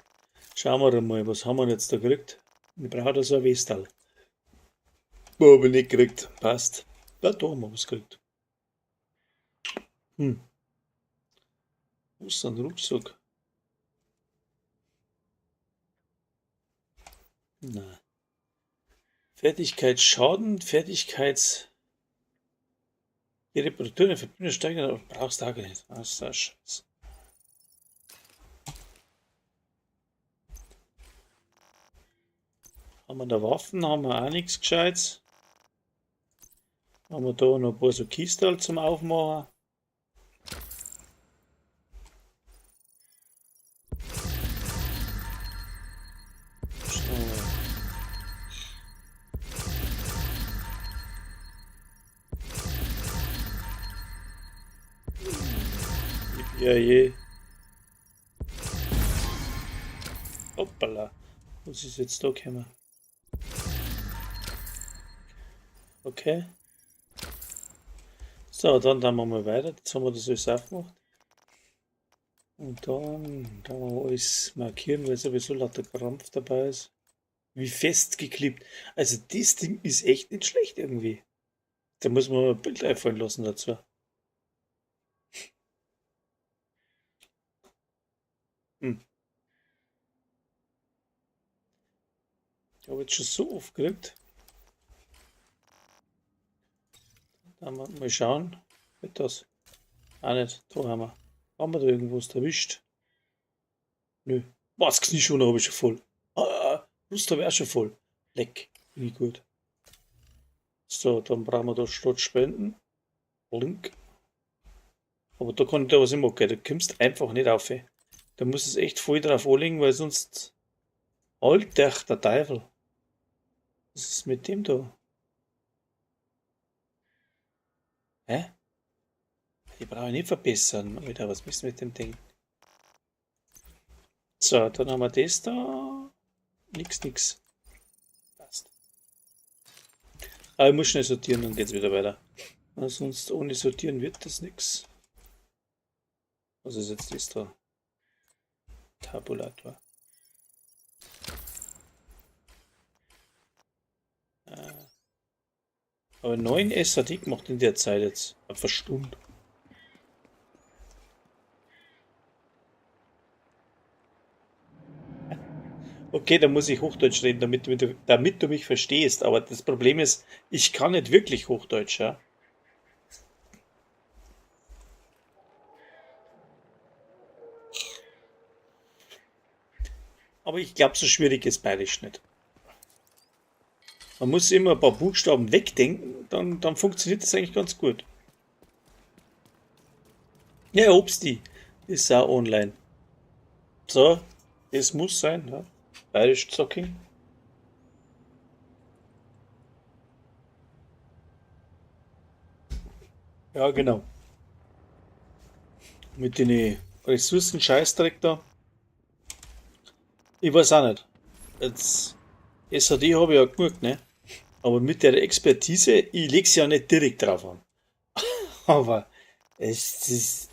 Schauen wir mal, was haben wir jetzt da gekriegt? Ich brauche da so ein Westal. Hab ich nicht gekriegt. Passt. Ja, da haben wir was gekriegt. Hm. Wo ist ein Rucksack? Na. Fertigkeitsschaden, Fertigkeits... Die Reparatur der Verbindung steigern, brauchst du auch nicht. Das ist ein Scheiß. Haben wir da Waffen, haben wir auch nichts Gescheites. Haben wir da noch ein paar so Kistel zum Aufmachen. So. Ja, je. Hoppala. Was ist jetzt da gekommen? Okay. So, dann tun wir mal weiter. Jetzt haben wir das alles aufgemacht. Und dann wir alles markieren, weil sowieso lauter Krampf dabei ist. Wie festgeklebt. Also das Ding ist echt nicht schlecht irgendwie. Da muss man mal ein Bild einfallen lassen dazu. Hm. Ich habe jetzt schon so oft gekriegt. Dann mal schauen. Wird das? Auch nicht. Da haben wir. Haben wir da irgendwas erwischt? Nö. Was, Knieschoner habe ich schon voll. Ah, Brust habe ich auch schon voll. Leck. Bin ich gut. So, dann brauchen wir da statt Spenden. Link. Aber da kann ich da was immer gehen. Da kommst einfach nicht auf. Da muss es echt voll drauf anlegen, weil sonst. Alter, der Teufel. Was ist mit dem da? Hä? Die brauche ich nicht verbessern. Alter, was ist mit dem Ding? So, dann haben wir das da. Nix, nix. Passt. Aber ich muss schnell sortieren, dann geht's wieder weiter. Weil sonst ohne sortieren wird das nix. Was ist jetzt das da? Tabulator. Aber 9 SAD gemacht in der Zeit jetzt. Hab verstummt. Okay, da muss ich Hochdeutsch reden, damit du mich verstehst. Aber das Problem ist, ich kann nicht wirklich Hochdeutsch, ja. Aber ich glaub, so schwierig ist Bayerisch nicht. Man muss immer ein paar Buchstaben wegdenken, dann funktioniert das eigentlich ganz gut. Ja, Obsti ist auch online. So, es muss sein, ja. Bayerisch Zocking. Ja, genau. Mit den Ressourcen Scheißdreck da. Ich weiß auch nicht. Jetzt SAD habe ich ja genug, ne? Aber mit der Expertise, ich leg's ja nicht direkt drauf an. Aber es ist,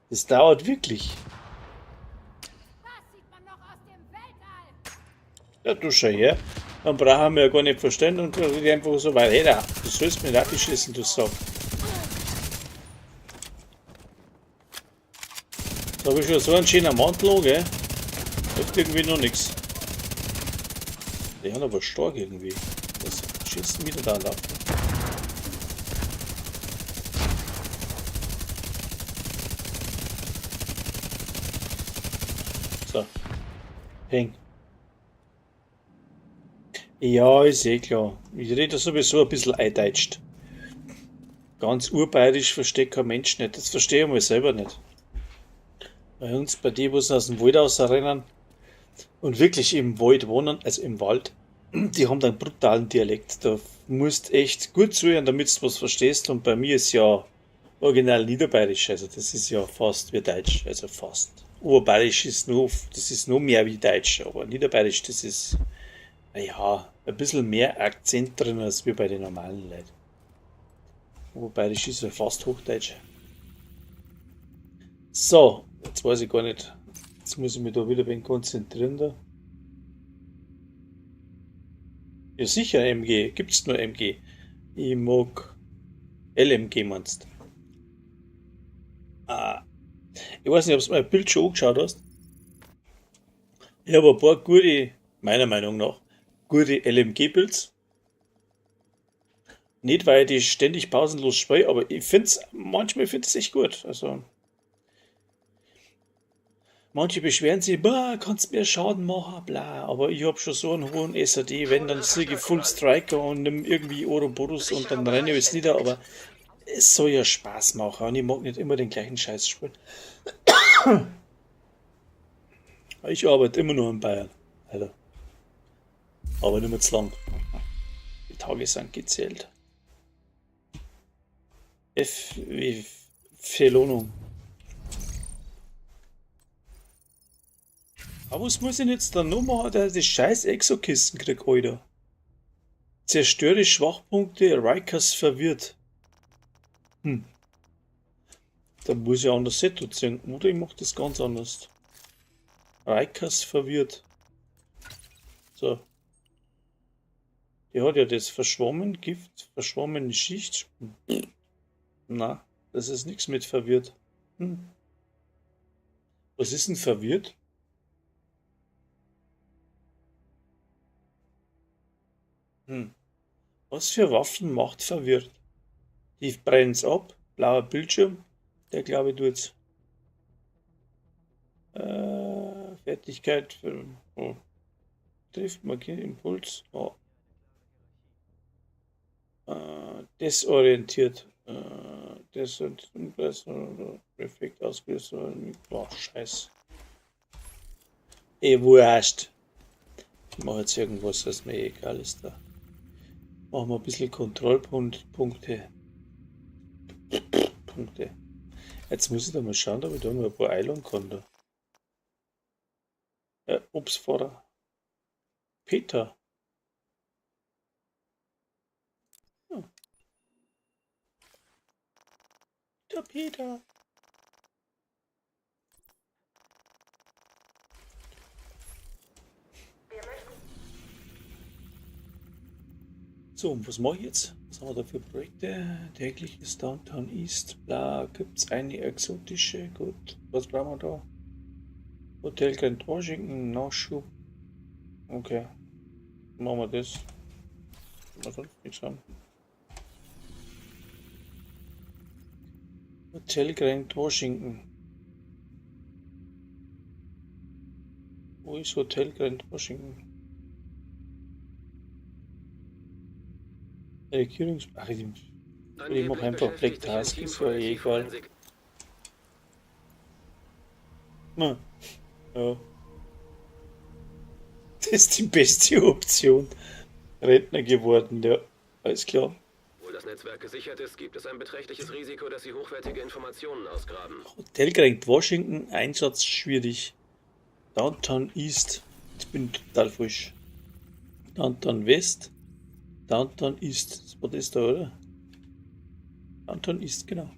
das dauert wirklich. Das sieht man noch aus dem Weltall. Ja, du schau her. Dann brauchen wir ja gar nicht verstehen und rede einfach so weiter. Hey, da, du sollst mich nicht abschießen, du Sack. Da hab ich schon so einen schönen Mantel an, gell? Hilft irgendwie noch nix. Die haben aber stark irgendwie. Das schießen wieder da ab. So. Peng. Ja, ist eh klar. Ich rede sowieso ein bisschen eideutscht. Ganz urbayerisch versteht kein Mensch nicht. Das verstehe ich mal selber nicht. Bei uns, bei denen, wo sie aus dem Wald rausrennen und wirklich im Wald wohnen, also im Wald, die haben einen brutalen Dialekt. Da musst echt gut zuhören, damit du was verstehst. Und bei mir ist ja original Niederbayerisch, also das ist ja fast wie Deutsch, also fast. Oberbayerisch ist nur, das ist noch mehr wie Deutsch, aber Niederbayerisch, das ist, naja, ein bisschen mehr Akzent drin als wir bei den normalen Leuten. Oberbayerisch ist ja fast Hochdeutsch. So, jetzt weiß ich gar nicht. Jetzt muss ich mich da wieder ein wenig konzentrieren da. Ja sicher, MG. Gibt's nur MG. Ich mag LMG meinst. Ah. Ich weiß nicht, ob du mein Bild schon angeschaut hast. Ich habe ein paar gute, meiner Meinung nach, gute L M G-Builds. Nicht, weil ich die ständig pausenlos spiele, aber ich find's, manchmal find ich's echt gut. Also, manche beschweren sich, bah, kannst mehr Schaden machen, bla. Aber ich hab schon so einen hohen SAD, wenn, dann sieg ich Full Striker und nimm irgendwie Ouroboros und dann renne ich alles nieder, aber es soll ja Spaß machen und ich mag nicht immer den gleichen Scheiß spielen. Ich arbeite immer nur in Bayern, Alter. Aber nicht mehr zu lang. Die Tage sind gezählt. F wie Verlohnung. Aber was muss ich denn jetzt da noch machen, dass ich das scheiß Exokissen krieg, Alter? Zerstöre Schwachpunkte, Rikers verwirrt. Da muss ich anders Set ziehen. Oder ich mach das ganz anders. Rikers verwirrt. So. Die hat ja das verschwommen, Gift, verschwommene Schicht. Na, das ist nix mit verwirrt. Was ist denn verwirrt? Was für Waffen macht verwirrt? Die brennt's ab. Blauer Bildschirm. Der glaube ich tut's. Fertigkeit für, oh. Trifft markiert Impuls. Oh. Desorientiert. Desorientiert. Effekt ausgelöst. Boah, Scheiß. Ey, wurscht. Ich mach jetzt irgendwas, was mir egal ist da. Machen wir ein bisschen Kontrollpunkte. Punkte. Jetzt muss ich da mal schauen, ob ich da mal ein paar einladen kann. Da. Obstfahrer. Peter. Ja. Der Peter. So, und was mache ich jetzt? Was haben wir da für Projekte? Tägliches Downtown East. Bla, gibt's eine exotische? Gut, was brauchen wir da? Hotel Grand Washington, Nachschub. Okay, machen wir das. Wir sonst nichts haben. Hotel Grand Washington. Wo ist Hotel Grand Washington? Regierungs-, ach, ich mach einfach Black Task, ist ja eh egal. Na, ja. Das ist die beste Option. Rentner geworden, ja. Alles klar. Obwohl das Netzwerk gesichert ist, gibt es ein beträchtliches Risiko, dass sie hochwertige Informationen ausgraben. Hotel Grand Washington, Einsatz schwierig. Downtown East, ich bin total frisch. Downtown West. Downtown East, das war das da, oder? Downtown East, genau.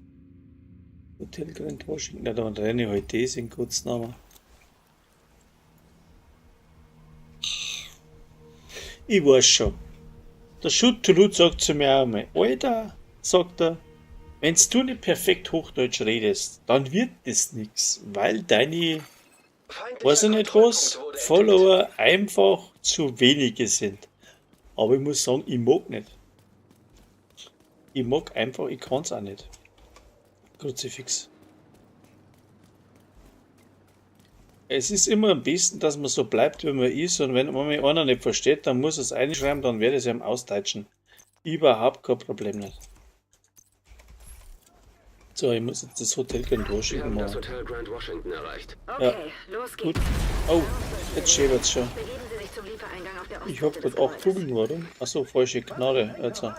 Hotel Grand Washington. Ja, da renne ich halt das in Kurznamen. Ich weiß schon. Der Schutt-Toulouse sagt zu mir auch einmal, Alter, sagt er, wenn's du nicht perfekt Hochdeutsch redest, dann wird das nix, weil deine, weiß ich nicht was, Follower einfach zu wenige sind. Aber ich muss sagen, ich mag nicht. Ich mag einfach, ich kann's auch nicht. Kruzifix. Es ist immer am besten, dass man so bleibt, wie man ist, und wenn man mich einer nicht versteht, dann muss er es einschreiben, dann werde ich es ihm ausdeutschen. Überhaupt kein Problem nicht. So, ich muss jetzt das Hotel Grand Washington Wir haben das machen. Hotel Grand Washington erreicht. Okay, Ja. los Gut. geht's. Oh, jetzt schäbert's schon. Begeben Sie sich zum Liefereingang auf der Ich hab Ostseite grad des 8 Gebäudes. Kugeln, oder? Achso, falsche Knarre. Also.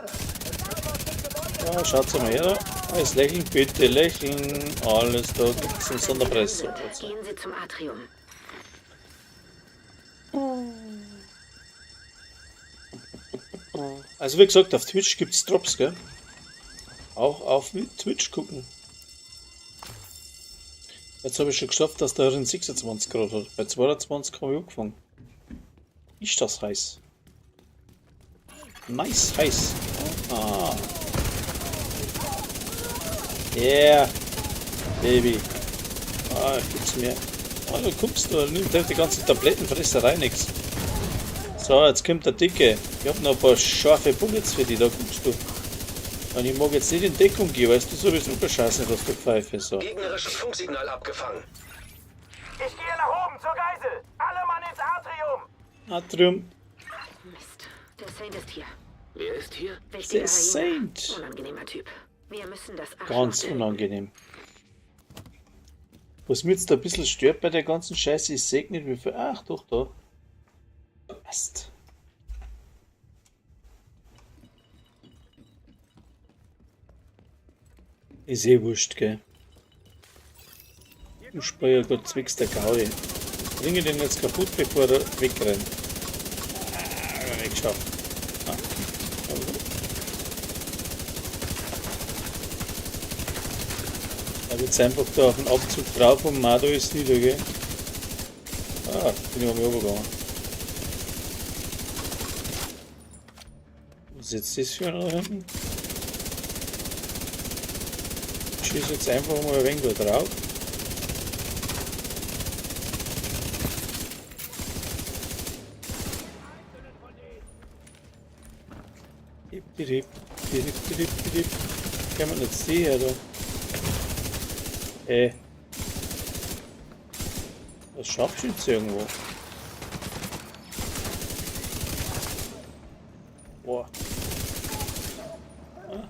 Ja, schaut's mal her da. Alles lächeln, bitte lächeln. Alles da gibt's einen Sonderpreis. So, also. Gehen Sie zum Atrium. Also wie gesagt, auf Twitch gibt's Drops, gell? Auch auf Twitch gucken. Jetzt habe ich schon geschafft, dass der drin 26 Grad hat. Bei 22 habe ich angefangen. Ist das heiß? Nice, heiß. Ah. Yeah. Baby. Ah, gibt's mir. Ah, da kommst du. Nimmt die ganze Tablettenfresserei nix. So, jetzt kommt der Dicke. Ich hab noch ein paar scharfe Bullets für dich, da kommst du. Und ich mag jetzt nicht in Deckung gehen, weißt du sowieso beschissen, dass du Pfeife so. Gegnerisches Funksignal abgefangen. Ich gehe nach oben zur Geisel. Alle Mann ins Atrium. Atrium. Mist. Der Saint ist hier. Wer ist hier? Wichtiger Der Hyäne. Saint. Unangenehmer Typ. Wir müssen das Arschloch Ganz töten. unangenehm. Was mir jetzt da ein bisschen stört bei der ganzen Scheiße, ich seh nicht wie viel. Ach, doch, da. Passt. Ist eh wurscht, gell? Ich spare ja grad zwecks der Gaudi. Bringe den jetzt kaputt, bevor er wegrennt. Ah, nicht geschafft. Ah. Er wird einfach da auf den Abzug drauf und Mado ist nieder, gell? Ah, bin ich mal runtergegangen. Was ist jetzt das für einer da hinten? Ich schieße jetzt einfach mal ein wenig da drauf. Dip, dip, dip, dip. Kann man jetzt die her da? Das Scharfschütze irgendwo. Boah. Ah.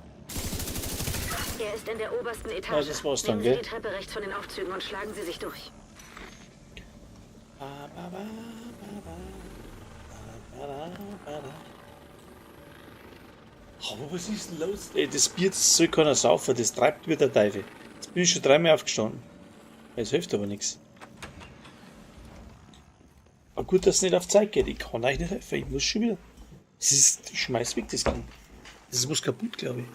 Er ist in der obersten Etage. Ja, das war's dann, Nehmen Sie gell? die Treppe rechts von den Aufzügen und schlagen Sie sich durch. Ba, ba, ba, ba, ba. Ba, ba, ba, ba. Aber was ist denn los? Ey, das Bier, das soll keiner saufen, das treibt mir der Teufel. Jetzt bin ich schon dreimal aufgestanden. Es hilft aber nichts. Aber gut, dass es nicht auf Zeit geht. Ich kann euch nicht helfen. Ich muss schon wieder. Das ist, ich schmeiß weg das Ding. Das ist was kaputt, glaube ich.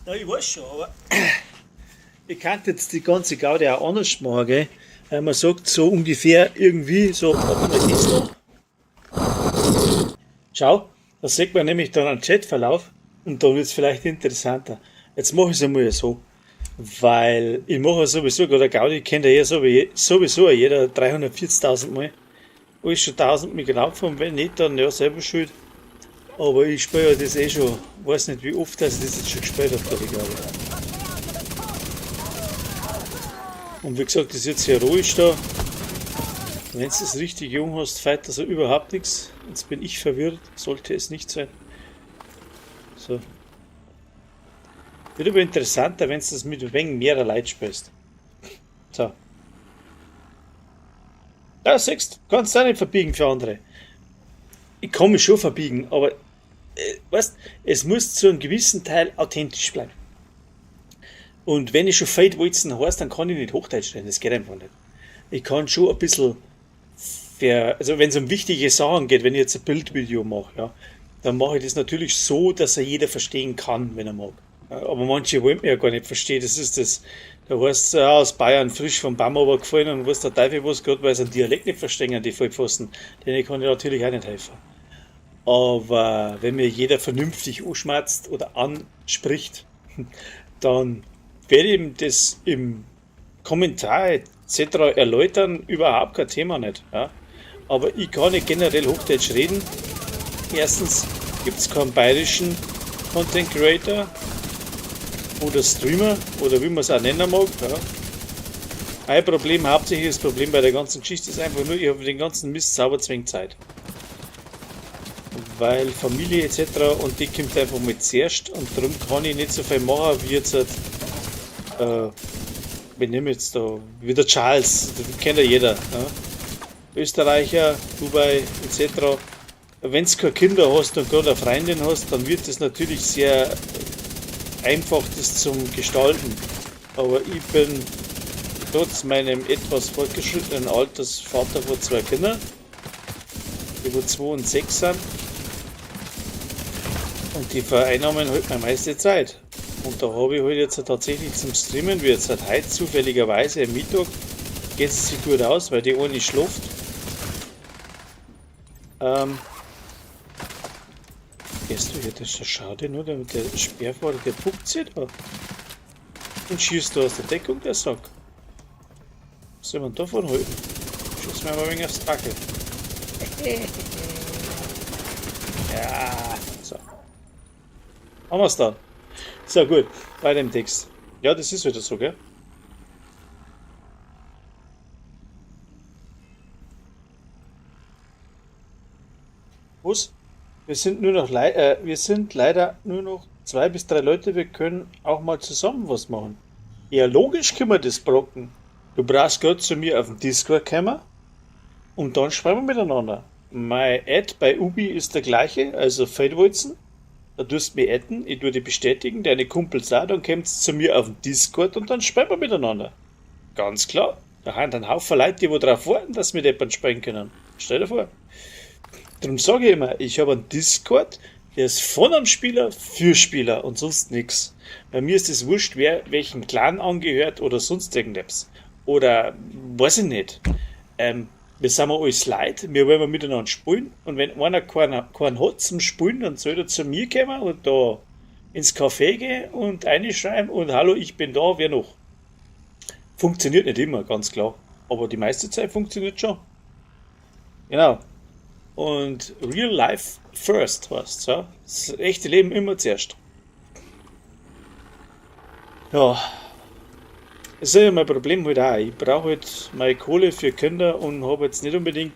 Ja, ich weiß schon, aber ich kann jetzt die ganze Gaudi auch anders machen, gell? Weil man sagt so ungefähr irgendwie so, warte mal, das da. Schau, da sieht man nämlich dann einen Chatverlauf und dann wird's vielleicht interessanter. Jetzt mache ich's einmal so, weil ich mache sowieso gerade eine Gaudi, kennt ja sowieso jeder 340.000 Mal. Alles schon 1000 Mal gelaufen und wenn nicht, dann ja selber schuld. Aber ich spiele ja das eh schon, weiß nicht wie oft, dass ich das jetzt schon gespielt habe, glaube ich. Und wie gesagt, das ist jetzt heroisch da. Wenn du es richtig jung hast, feit das überhaupt nichts. Jetzt bin ich verwirrt, sollte es nicht sein. So. Wird aber interessanter, wenn du das mit ein wenig mehrer Leuten spielst. So. Ja, siehst, kannst du auch nicht verbiegen für andere. Ich kann mich schon verbiegen, aber weißt, es muss zu einem gewissen Teil authentisch bleiben. Und wenn ich schon Feldwalzen heißt, dann kann ich nicht Hochdeutsch reden, das geht einfach nicht. Ich kann schon ein bisschen, also wenn es um wichtige Sachen geht, wenn ich jetzt ein Bildvideo mache, ja, dann mache ich das natürlich so, dass er jeder verstehen kann, wenn er mag. Ja, aber manche wollen mir ja gar nicht verstehen, das ist das. Da heißt es ja, aus Bayern frisch vom Baum runtergefallen und weiß der Teufel was, gerade weil sie einen Dialekt nicht verstehen, die Vollpfosten. Denen kann ich natürlich auch nicht helfen. Aber wenn mir jeder vernünftig anschmerzt oder anspricht, dann werde ich ihm das im Kommentar et cetera erläutern, überhaupt kein Thema nicht. Ja. Aber ich kann nicht generell Hochdeutsch reden. Erstens gibt's keinen bayerischen Content Creator oder Streamer oder wie man's auch nennen mag. Ja. Mein Problem, hauptsächliches Problem bei der ganzen Geschichte ist einfach nur, ich habe den ganzen Mist sauber zwingend Zeit. Weil Familie et cetera und die kommt einfach mal zuerst und darum kann ich nicht so viel machen wie jetzt, wir nehmen jetzt da wieder Charles, den kennt ja jeder. Ja. Österreicher, Dubai et cetera. Wenn du keine Kinder hast und gerade eine Freundin hast, dann wird es natürlich sehr einfach, das zum Gestalten. Aber ich bin trotz meinem etwas fortgeschrittenen Alters Vater von 2 Kindern, die wo 2 und 6 sind. Und die vereinnahmen halt meine meiste Zeit. Und da habe ich halt jetzt tatsächlich zum Streamen, wie jetzt halt heute zufälligerweise am Mittag, geht es sich gut aus, weil die eine schläft. Gehst du hier, das ist ja schade, nur der Speerfahrer, der puckt sich da. Und schießt da aus der Deckung, der Sack. Was soll man davon halten? Schieß mir mal ein wenig aufs Dackel. Ja, so. Haben wir's dann. So, gut. Bei dem Text. Ja, das ist wieder so, gell? Was? Wir sind nur noch wir sind leider nur noch 2 bis 3 Leute, wir können auch mal zusammen was machen. Ja, logisch können wir das blocken. Du brauchst gerade zu mir auf den Discord kommen und dann schreiben wir miteinander. Mein Ad bei Ubi ist der gleiche, also Feldwolzen. Da tust du mich adden, ich tue dich bestätigen, deine Kumpels auch, dann kommt's zu mir auf den Discord und dann spielen wir miteinander. Ganz klar. Da haben einen Haufen Leute, die wo drauf warten, dass wir mit jemandem spielen können. Stell dir vor. Darum sage ich immer, ich habe einen Discord, der ist von einem Spieler für Spieler und sonst nix. Bei mir ist es wurscht, wer welchem Clan angehört oder sonst irgendetwas. Oder weiß ich nicht. Wir sind alles Leute, wir wollen miteinander spielen und wenn einer keinen hat zum Spielen, dann soll er zu mir kommen und da ins Café gehen und reinschreiben und hallo, ich bin da, wer noch? Funktioniert nicht immer, ganz klar. Aber die meiste Zeit funktioniert schon. Genau. Und Real Life first, weißt du? Ja? Das echte Leben immer zuerst. Ja. Das ist ja mein Problem halt auch. Ich brauche halt meine Kohle für Kinder und habe jetzt nicht unbedingt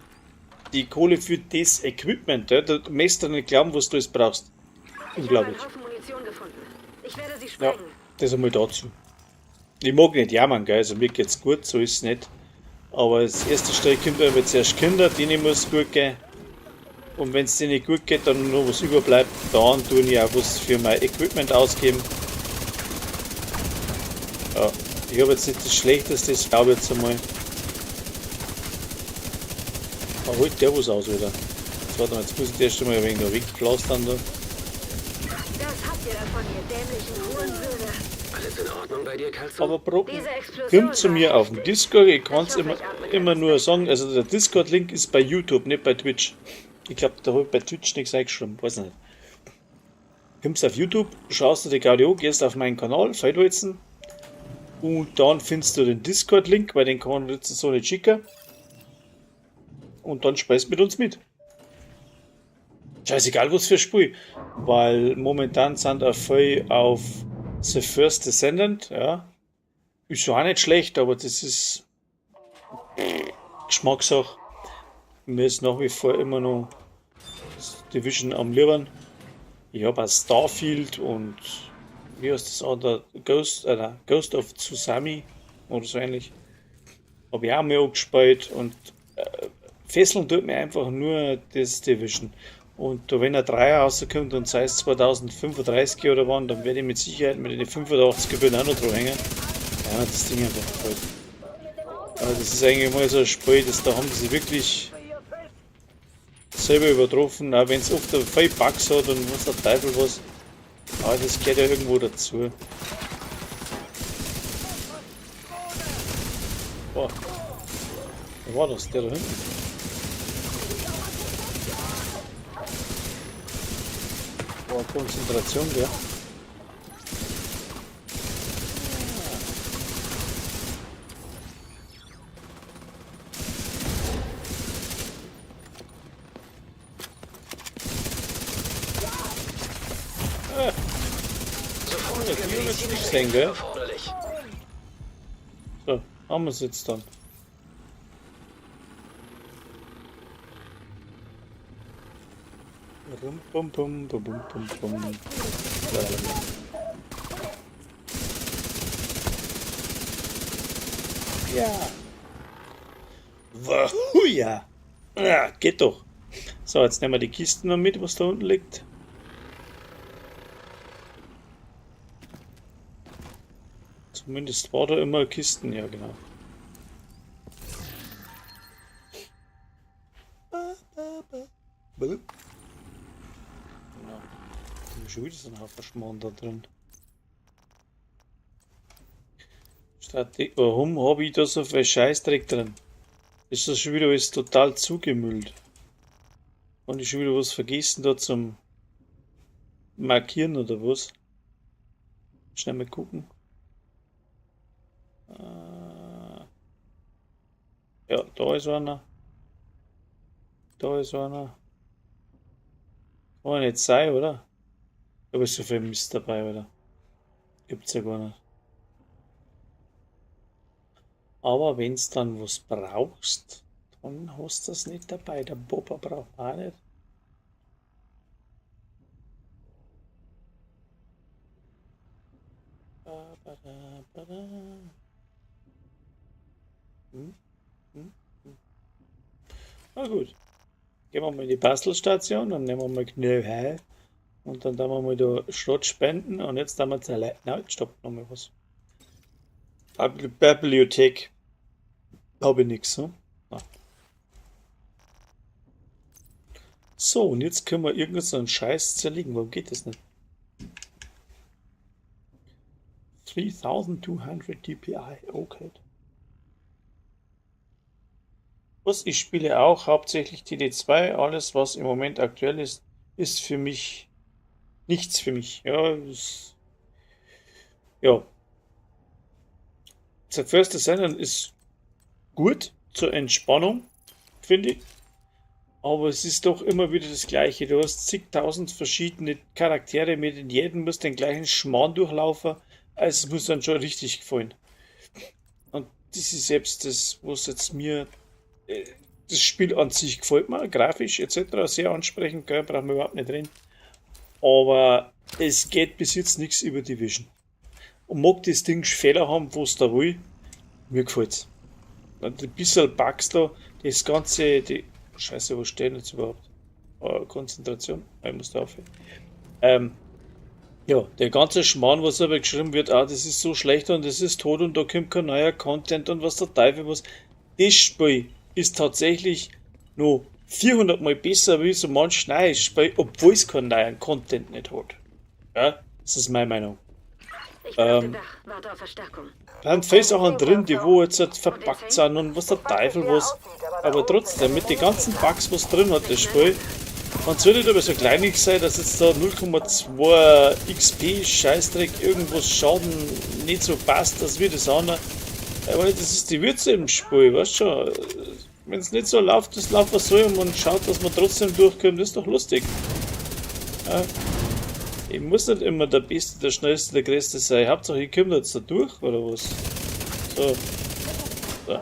die Kohle für das Equipment. Ja? Da möchtest du nicht glauben, was du alles brauchst. Unglaublich. Ich habe einen Haufen Munition gefunden. Ich werde sie Ja, sprengen. das einmal dazu. Ich mag nicht jammern, gell? Also mir geht's gut, so ist es nicht. Aber als erste Stelle kommt aber zuerst Kinder, denen muss es gut gehen. Und wenn's denen nicht gut geht, dann noch was überbleibt, dann tue ich auch was für mein Equipment ausgeben. Ja, ich habe jetzt nicht das Schlechteste, das glaube ich jetzt einmal. Aber holt der was aus, oder? Jetzt warte mal, jetzt muss ich das erst einmal ein wenig noch wegpflastern da. Das habt ihr davon, ihr dämlichen Hurensöhne. Alles in Ordnung bei dir, Kelso? Aber Brocken, Diese Explosion kommt zu war mir auf den heftig. Discord, ich kann's Ich hoffe, ich atme immer ganz nur sagen, also der Discord-Link ist bei YouTube, nicht bei Twitch. Ich glaub, da hab ich bei Twitch nichts eingeschrieben, weiß nicht. Kommst auf YouTube, schaust dir die Gaudi an, gehst auf meinen Kanal, Feldwalzen, und dann findest du den Discord-Link, weil den kann ich jetzt so nicht schicken. Und dann speist mit uns mit. Scheißegal, was für Spiel, weil momentan sind auch viel auf The First Descendant, ja. Ist schon auch nicht schlecht, aber das ist Geschmackssache. Mir ist nach wie vor immer noch Division am liebsten. Ich hab auch Starfield und wie heißt das andere? Nein, Ghost of Tsushima oder so ähnlich. Hab ich auch mal angespielt und fesseln tut mir einfach nur das Division. Und da, wenn ein Dreier rauskommt und sei es 2035 oder wann, dann werde ich mit Sicherheit mit den 85 Gebühren auch noch dran hängen. Ja, das Ding einfach gefällt. Aber das ist eigentlich mal so ein Spiel, das da haben sie wirklich selber übertroffen, auch wenn's oft viel Bugs hat und was der Teufel was. Aber das gehört ja irgendwo dazu. Boah. Wer war das? Der da hinten? Boah, Konzentration, gell? Sofortige Ja, die haben jetzt medizinische nicht gesehen, gell? erforderlich. So, haben wir's jetzt dann. Rum, bum, bum, bum, bum, bum, bum. Lalala. Ja. Wahuja. Ja, geht doch. So, jetzt nehmen wir die Kisten noch mit, was da unten liegt. Zumindest war da immer Kisten, ja genau. Genau. Schon wieder so ein Haufen Schmarrn da drin. Strategie. Warum hab ich da so viel Scheißdreck drin? Ist das schon wieder alles total zugemüllt? Und ich schon wieder was vergessen da zum Markieren oder was? Schnell mal gucken. Ja, da ist einer. Da ist einer. Kann nicht sein, oder? Da ist so viel Mist dabei, oder? Gibt's ja gar nicht. Aber wenn's dann was brauchst, dann hast du das nicht dabei. Der Boba braucht auch nicht. Ba, ba, da, ba, da. Na gut. Gehen wir mal in die Bastelstation, dann nehmen wir mal Knöchel und dann tun wir mal da Schrott spenden und jetzt tun wir zerlegen. Nein, stopp, nochmal was. Bibliothek. Habe ich nix, ne? Na. So, und jetzt können wir irgend so einen Scheiß zerlegen. Warum geht das nicht? 3200 DPI, okay. Was, ich spiele auch hauptsächlich TD2. Alles, was im Moment aktuell ist, ist für mich nichts für mich. Ja, das, ja. The First Descendant ist gut zur Entspannung, finde ich. Aber es ist doch immer wieder das Gleiche. Du hast zigtausend verschiedene Charaktere, mit in jedem musst den gleichen Schmarrn durchlaufen. Also es muss dann schon richtig gefallen. Und das ist selbst das, was jetzt mir das Spiel an sich gefällt mir, grafisch etc. sehr ansprechend, gell, brauchen wir überhaupt nicht reden. Aber es geht bis jetzt nichts über Division. Und mag das Ding Fehler haben, wo es da will, mir gefällt's. Und ein bisschen Bugs da, das ganze, die Scheiße, wo steht denn jetzt überhaupt? Konzentration, ich muss da aufhören. Ja, der ganze Schmarrn, was aber geschrieben wird, ah, das ist so schlecht und das ist tot und da kommt kein neuer Content und was der Teufel was. Das Spiel ist tatsächlich noch 400 Mal besser wie so manch neues Spiel, obwohl es keinen neuen Content nicht hat. Ja, das ist meine Meinung. Ich bin auf dem Dach, warte auf Verstärkung. Da sind viele Sachen drin, die wo jetzt halt verpackt sind und was der Teufel was. Aber trotzdem, mit den ganzen Bugs, was drin hat, das Spiel, man soll nicht aber so kleinig sein, dass jetzt da 0,2 XP Scheißdreck irgendwas Schaden nicht so passt, dass wir das andere. Aber das ist die Würze im Spiel, weißt schon. Wenn es nicht so läuft, das läuft was soll und man schaut, dass man trotzdem durchkommt, das ist doch lustig. Ja. Ich muss nicht immer der Beste, der Schnellste, der Größte sein. Hauptsache, ich komme jetzt da durch, oder was? So. So.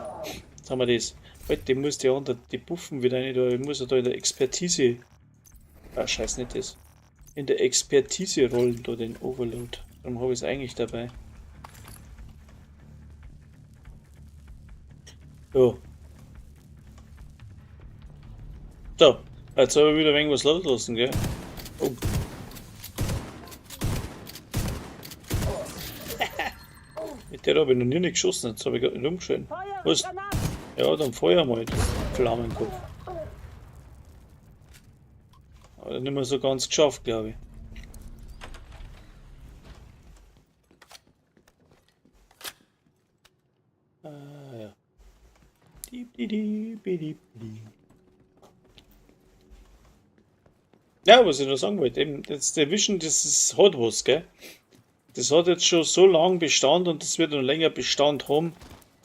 Jetzt haben wir das. Heute muss die andere, die buffen wieder nicht, ich muss ja da in der Expertise. Ah, scheiß nicht das. In der Expertise rollen da den Overload. Darum habe ich es eigentlich dabei. So. So. Jetzt habe ich wieder ein wenig was loslassen, gell? Oh. Mit der habe ich noch nie nicht geschossen, jetzt habe ich gerade nicht umgeschaltet. Was? Ja, dann feuer mal, das Flammenkopf. Aber nicht mehr so ganz geschafft, glaube ich. Ah, ja. Ja, was ich noch sagen wollte, eben, das Division, das ist, hat was, gell? Das hat jetzt schon so lange Bestand und das wird noch länger Bestand haben.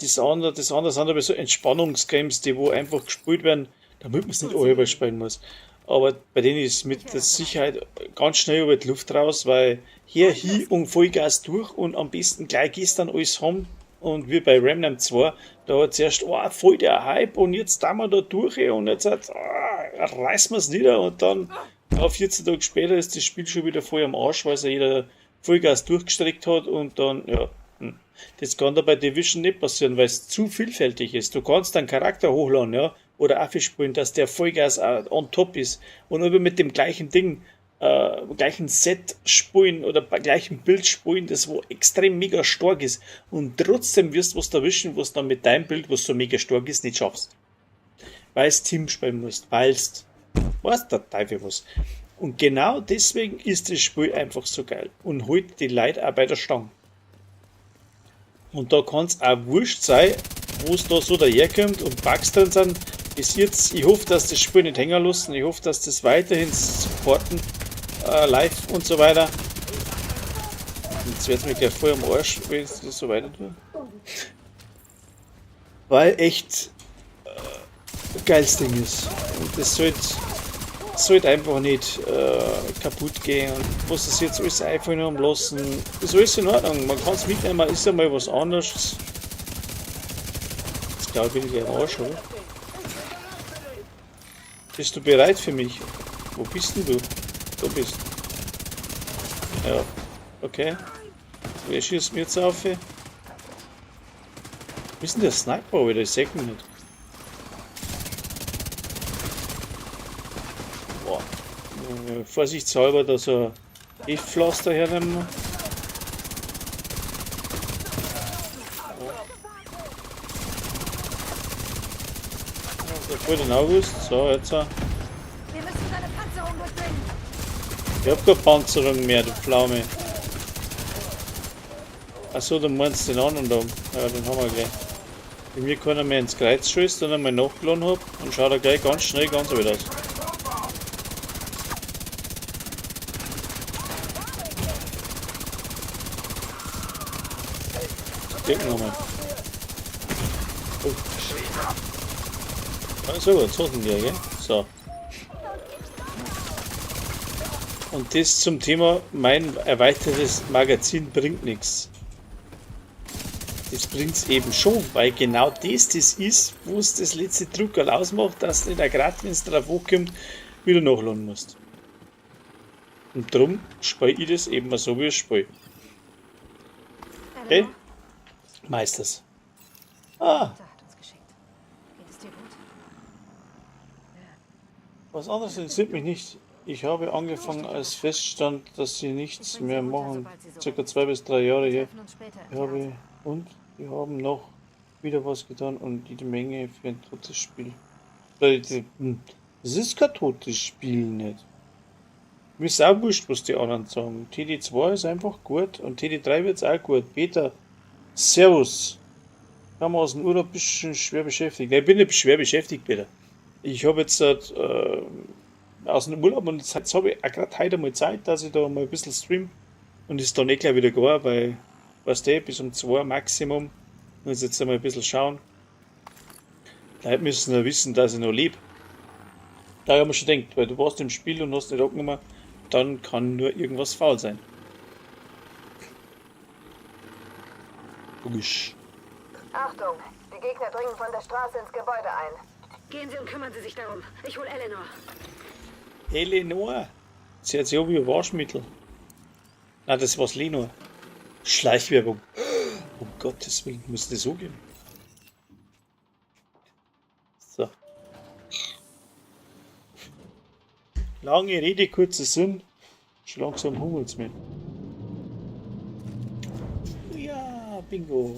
Das andere sind aber so Entspannungsgames, die wo einfach gespielt werden, damit man es nicht alle spielen muss. Aber bei denen ist mit der Sicherheit ganz schnell über die Luft raus, weil hier hin und Vollgas durch und am besten gleich gestern alles haben. Und wie bei Remnant 2, da hat zuerst, oh, voll der Hype und jetzt da wir da durch und jetzt hat, oh, reißen wir es nieder und dann 14 Tage später ist das Spiel schon wieder voll am Arsch, weil es ja jeder Vollgas durchgestreckt hat und dann, ja, das kann da bei Division nicht passieren, weil es zu vielfältig ist. Du kannst deinen Charakter hochladen, ja, oder auch spielen, dass der Vollgas on top ist und aber mit dem gleichen Ding, gleichen Set spielen oder bei gleichem Bild spielen, das wo extrem mega stark ist und trotzdem wirst du was erwischen, was dann mit deinem Bild, was so mega stark ist, nicht schaffst. Weil es Team spielen musst, weil's, weiß der Teufel was. Und genau deswegen ist das Spiel einfach so geil und holt die Leute auch bei der Stange. Und da kann's auch wurscht sein, wo's da so daherkommt und Bugs drin sind. Bis jetzt, ich hoffe, dass das Spiel nicht hängen lassen, ich hoffe, dass das weiterhin supporten, live und so weiter. Und jetzt wird's mir gleich voll am Arsch, wenn ich das so weiter tue. Weil echt ein geiles Ding ist. Und das sollte einfach nicht kaputt gehen. Und was das jetzt alles einfallen haben lassen, ist alles in Ordnung. Man kann's mitnehmen, ist ja mal was anderes. Jetzt glaube ich, bin ich gleich am Arsch, oder? Bist du bereit für mich? Wo bist denn du? Du bist. Ja, okay. Wer schießt mir jetzt auf? Wo ist denn der Sniper, Alter? Ich seh ihn nicht. Vorsichtshalber da so ein Giftpflaster hernehmen. Ja, voll den August. So, jetzt. Wir müssen seine Panzerung durchdringen. Ich hab keine Panzerung mehr, du Pflaume. Achso, du meinst den anderen da. Ja, den haben wir gleich. Wenn mir keiner mehr ins Kreuz schießt und einmal nachgeladen hab, dann schaut er gleich ganz schnell ganz wieder aus. Dirk nochmal. Oh. Also, jetzt hast du ihn gleich, gell? So. Und das zum Thema, mein erweitertes Magazin bringt nichts. Das bringt's eben schon, weil genau das ist, wo es das letzte Druckerl ausmacht, dass du nicht gerade, wenn's drauf hochkommt, wieder nachladen musst. Und drum spiel ich das eben so, wie ich spiel. Okay? Meisters. Ah! Was anderes interessiert mich nicht. Ich habe angefangen, als feststand, dass sie nichts mehr machen. Circa 2 bis 3 Jahre her. Ich habe, und die haben noch wieder was getan und jede Menge für ein totes Spiel. Das ist kein totes Spiel nicht. Mir ist auch wurscht, was die anderen sagen. TD2 ist einfach gut und TD3 wird's auch gut. Peter, servus. Kam aus dem Urlaub ein bisschen schwer beschäftigt. Nein, ich bin nicht schwer beschäftigt, Peter. Ich habe jetzt aus dem Urlaub und jetzt habe ich auch gerade heute mal Zeit, dass ich da mal ein bisschen stream. Und ist dann eh gleich wieder gar, weil, weißt du, bis um 2 Maximum. Muss jetzt einmal ein bisschen schauen. Die Leute müssen ja wissen, dass ich noch lebe. Da haben wir schon gedacht, weil du warst im Spiel und hast nicht angenommen, dann kann nur irgendwas faul sein. Logisch. Achtung, die Gegner dringen von der Straße ins Gebäude ein. Gehen Sie und kümmern Sie sich darum. Ich hol Eleanor. Eleanor? Sie hat sich auch wie ein Waschmittel. Nein, das war's Lenor. Schleichwerbung. Um Gottes Willen, muss das so gehen. So. Lange Rede, kurzer Sinn. Schon langsam hungert's mir. Ja, bingo.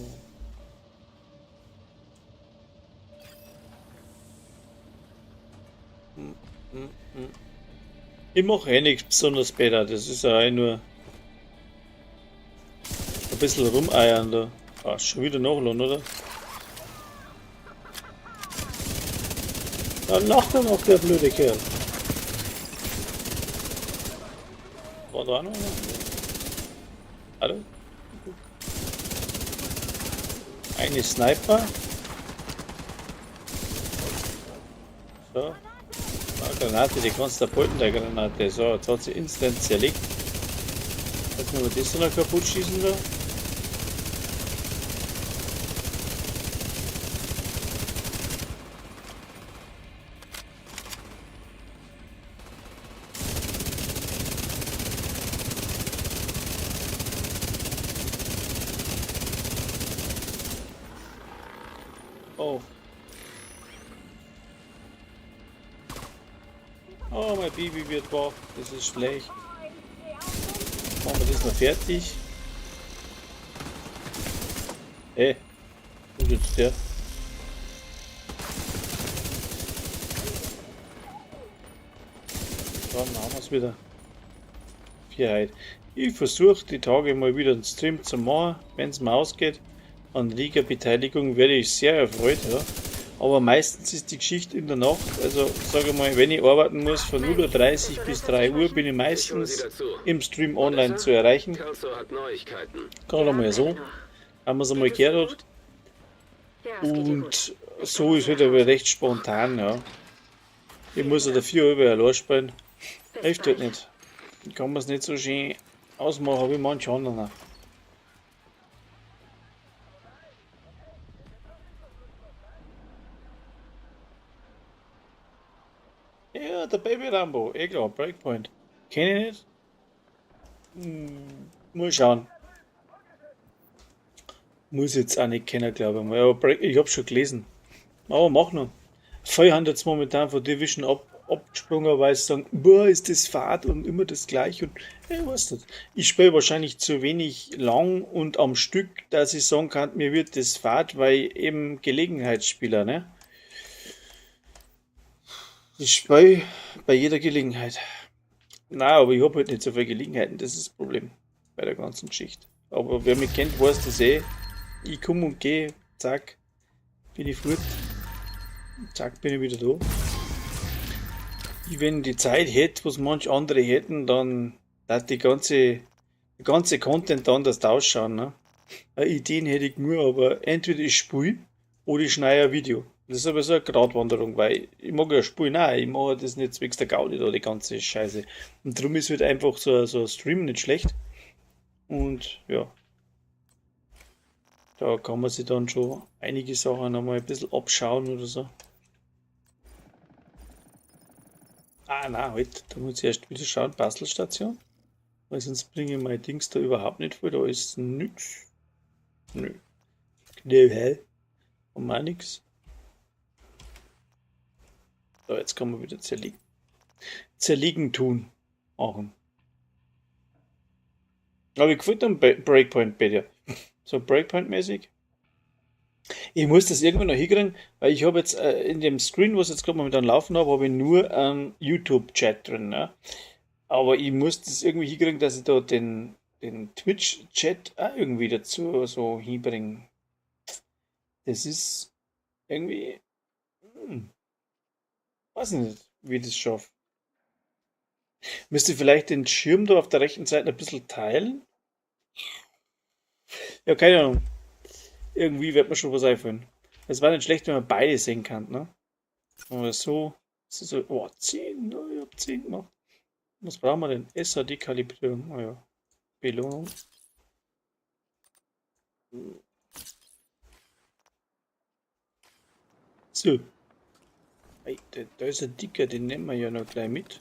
Ich mache eh nichts besonders, Peter. Das ist ja eh nur ein bisschen rumeiern da. Ah, schon wieder nachladen, oder? Da lacht er noch, der blöde Kerl. War da auch noch einer? Hallo? Eine Sniper. So. Ah, Granate, die kannst du da beuten, der Granate. So, jetzt hat sie instant zerlegt. Lass mal das noch kaputt schießen da. Oh. Oh, mein Baby wird wach. Das ist schlecht. Machen wir das noch fertig. Hey, wo ist jetzt der? Dann haben wir's wieder. Vierheit. Ich versuche die Tage mal wieder einen Stream zu machen, wenn's mir ausgeht. An Liga-Beteiligung werde ich sehr erfreut, ja. Aber meistens ist die Geschichte in der Nacht, also sage ich mal, wenn ich arbeiten muss, von 0:30 Uhr bis 3 Uhr bin ich meistens im Stream online zu erreichen. Gerade einmal so, haben wir's einmal gehört hat. Und so ist halt aber recht spontan, ja. Ich muss ja dafür über allein spielen. Hilft halt nicht. Kann man's nicht so schön ausmachen wie manche anderen. Ja, der Baby Rambo, eh klar, Breakpoint. Kenn ich nicht. Muss schauen. Muss jetzt auch nicht kennen, glaube ich mal. Aber Break, ich hab's schon gelesen. Aber mach noch. Viel haben jetzt momentan von Division ab abgesprungen, weil sie sagen, boah, ist das fad und immer das gleiche und ich weiß nicht. Ich spiele wahrscheinlich zu wenig lang und am Stück, dass ich sagen kann, mir wird das fad, weil eben Gelegenheitsspieler, ne? Ich spiele bei jeder Gelegenheit. Na, aber ich hab halt nicht so viele Gelegenheiten, das ist das Problem bei der ganzen Geschichte. Aber wer mich kennt, weiß das eh. Ich komm und geh, zack, bin ich fort. Zack, bin ich wieder da. Ich, wenn ich die Zeit hätte, was manch andere hätten, dann hat der ganze Content anders ausschauen. Ne? Ideen hätte ich nur, aber entweder ich spiele oder ich schneide ein Video. Das ist aber so eine Gratwanderung, weil ich mag ja spielen auch, ich mache das nicht zwecks der Gaudi da, die ganze Scheiße. Und darum ist halt einfach so ein Stream nicht schlecht. Und ja, da kann man sich dann schon einige Sachen nochmal ein bisschen abschauen oder so. Ah, nein, halt, da muss ich erst wieder schauen, Bastelstation. Weil sonst bringe ich mein Dings da überhaupt nicht vor, da ist nix. Nö. Nö, hä? Haben wir auch nix. So, jetzt kann man wieder zerlegen. Zerlegen tun. Machen. Aber ich gefällt am Breakpoint bei dir. So Breakpoint-mäßig. Ich muss das irgendwann noch hinkriegen, weil ich habe jetzt in dem Screen, was ich jetzt gerade momentan laufen habe, habe ich nur einen YouTube-Chat drin. Ne? Aber ich muss das irgendwie hinkriegen, dass ich da den Twitch-Chat auch irgendwie dazu so hinbringe. Das ist irgendwie... weiß nicht, wie ich das schaffe. Müsste ich vielleicht den Schirm da auf der rechten Seite ein bisschen teilen? Ja, keine Ahnung. Irgendwie wird mir schon was einfallen. Es war nicht schlecht, wenn man beide sehen kann, ne? Aber so, das ist so, oh, 10, oh, ich hab 10 gemacht. Was brauchen wir denn? SAD-Kalibrierung, oh ja. Belohnung. So. Ey, da ist ein Dicker, den nehmen wir ja noch gleich mit.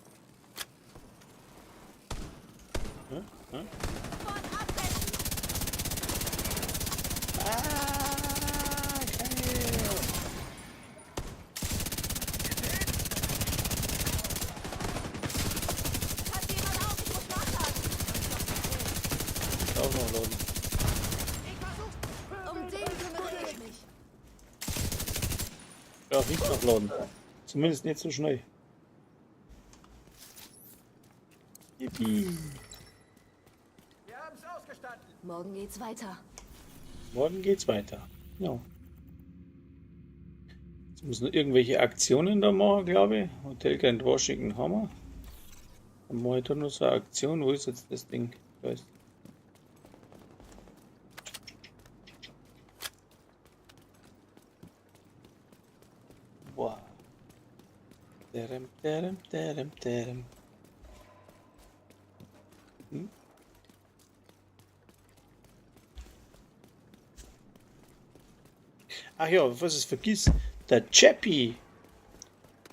Ja, ja. Ah, geil. Auch noch laden. Um den kümmere ich mich. Ja, nicht nachladen. Zumindest nicht so schnell. Yippie. Wir haben's ausgestanden. Morgen geht's weiter. Morgen geht's weiter. Ja. Jetzt müssen noch irgendwelche Aktionen da machen, glaube ich. Hotel Grand Washington haben wir. Dann mache ich da noch so eine Aktion. Wo ist jetzt das Ding? Da ist. Wow. Derem, derem, derem, derem. Ach ja, was ich vergiss, der Chappie.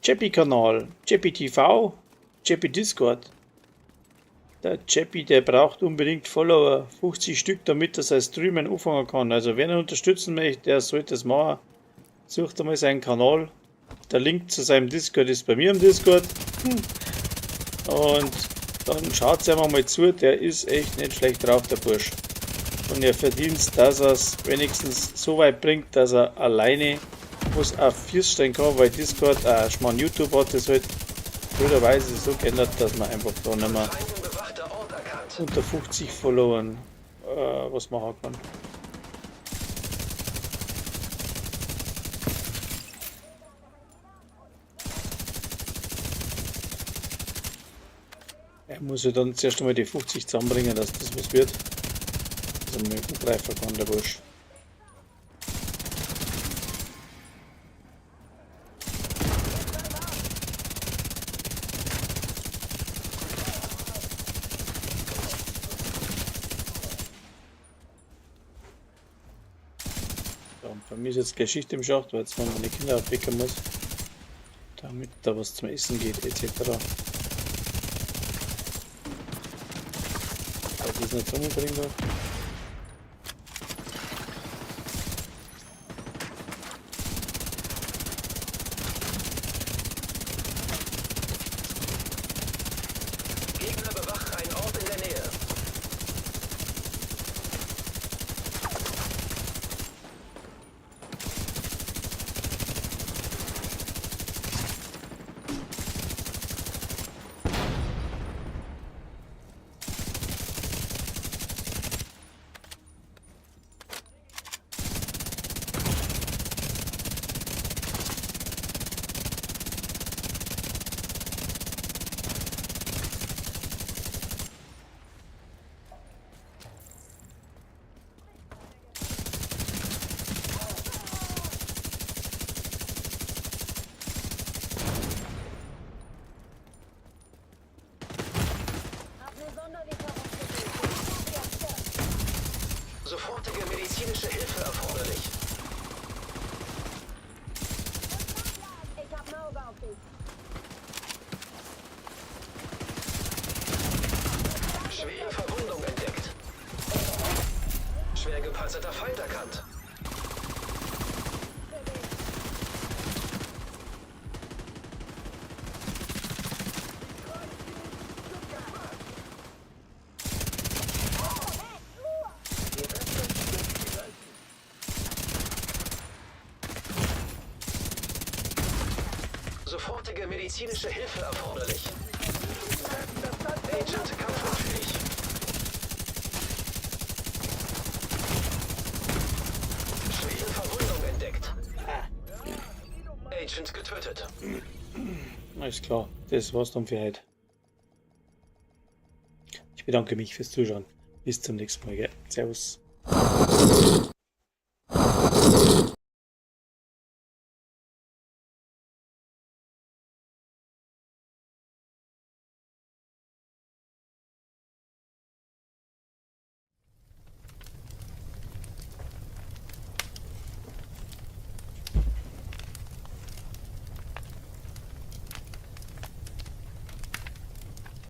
Chappie-Kanal, Chappie TV, Chappie Discord. Der Chappie, der braucht unbedingt Follower, 50 Stück, damit er sein Streamen anfangen kann. Also wer ihn unterstützen möchte, der sollte das machen. Sucht einmal seinen Kanal. Der Link zu seinem Discord ist bei mir im Discord. Und dann schaut einfach mal zu, der ist echt nicht schlecht drauf, der Bursch. Und er verdient, dass er es wenigstens so weit bringt, dass er alleine was auf Füße stellen kann, weil Discord, ich meine, YouTube hat das halt blöderweise so geändert, dass man einfach da nicht mehr unter 50 Followern was machen kann. Er muss ja dann zuerst einmal die 50 zusammenbringen, dass das was wird. Also mit dem Angreifer kann der Bursch. So, und bei mir ist jetzt Geschichte im Schacht, weil jetzt man meine Kinder aufwecken muss, damit da was zum Essen geht, etc. Dass ich es nicht zusammenbringen darf. Sofortige medizinische Hilfe erforderlich. Ich hab ein Auge auf dich. Schwere Verwundung entdeckt. Schwer gepanzerter Feind erkannt. Sofortige medizinische Hilfe erforderlich. Agent kampfunfähig. Schwere Verwundung entdeckt. Agent getötet. Alles klar, das war's dann für heute. Ich bedanke mich fürs Zuschauen. Bis zum nächsten Mal. Gell? Servus.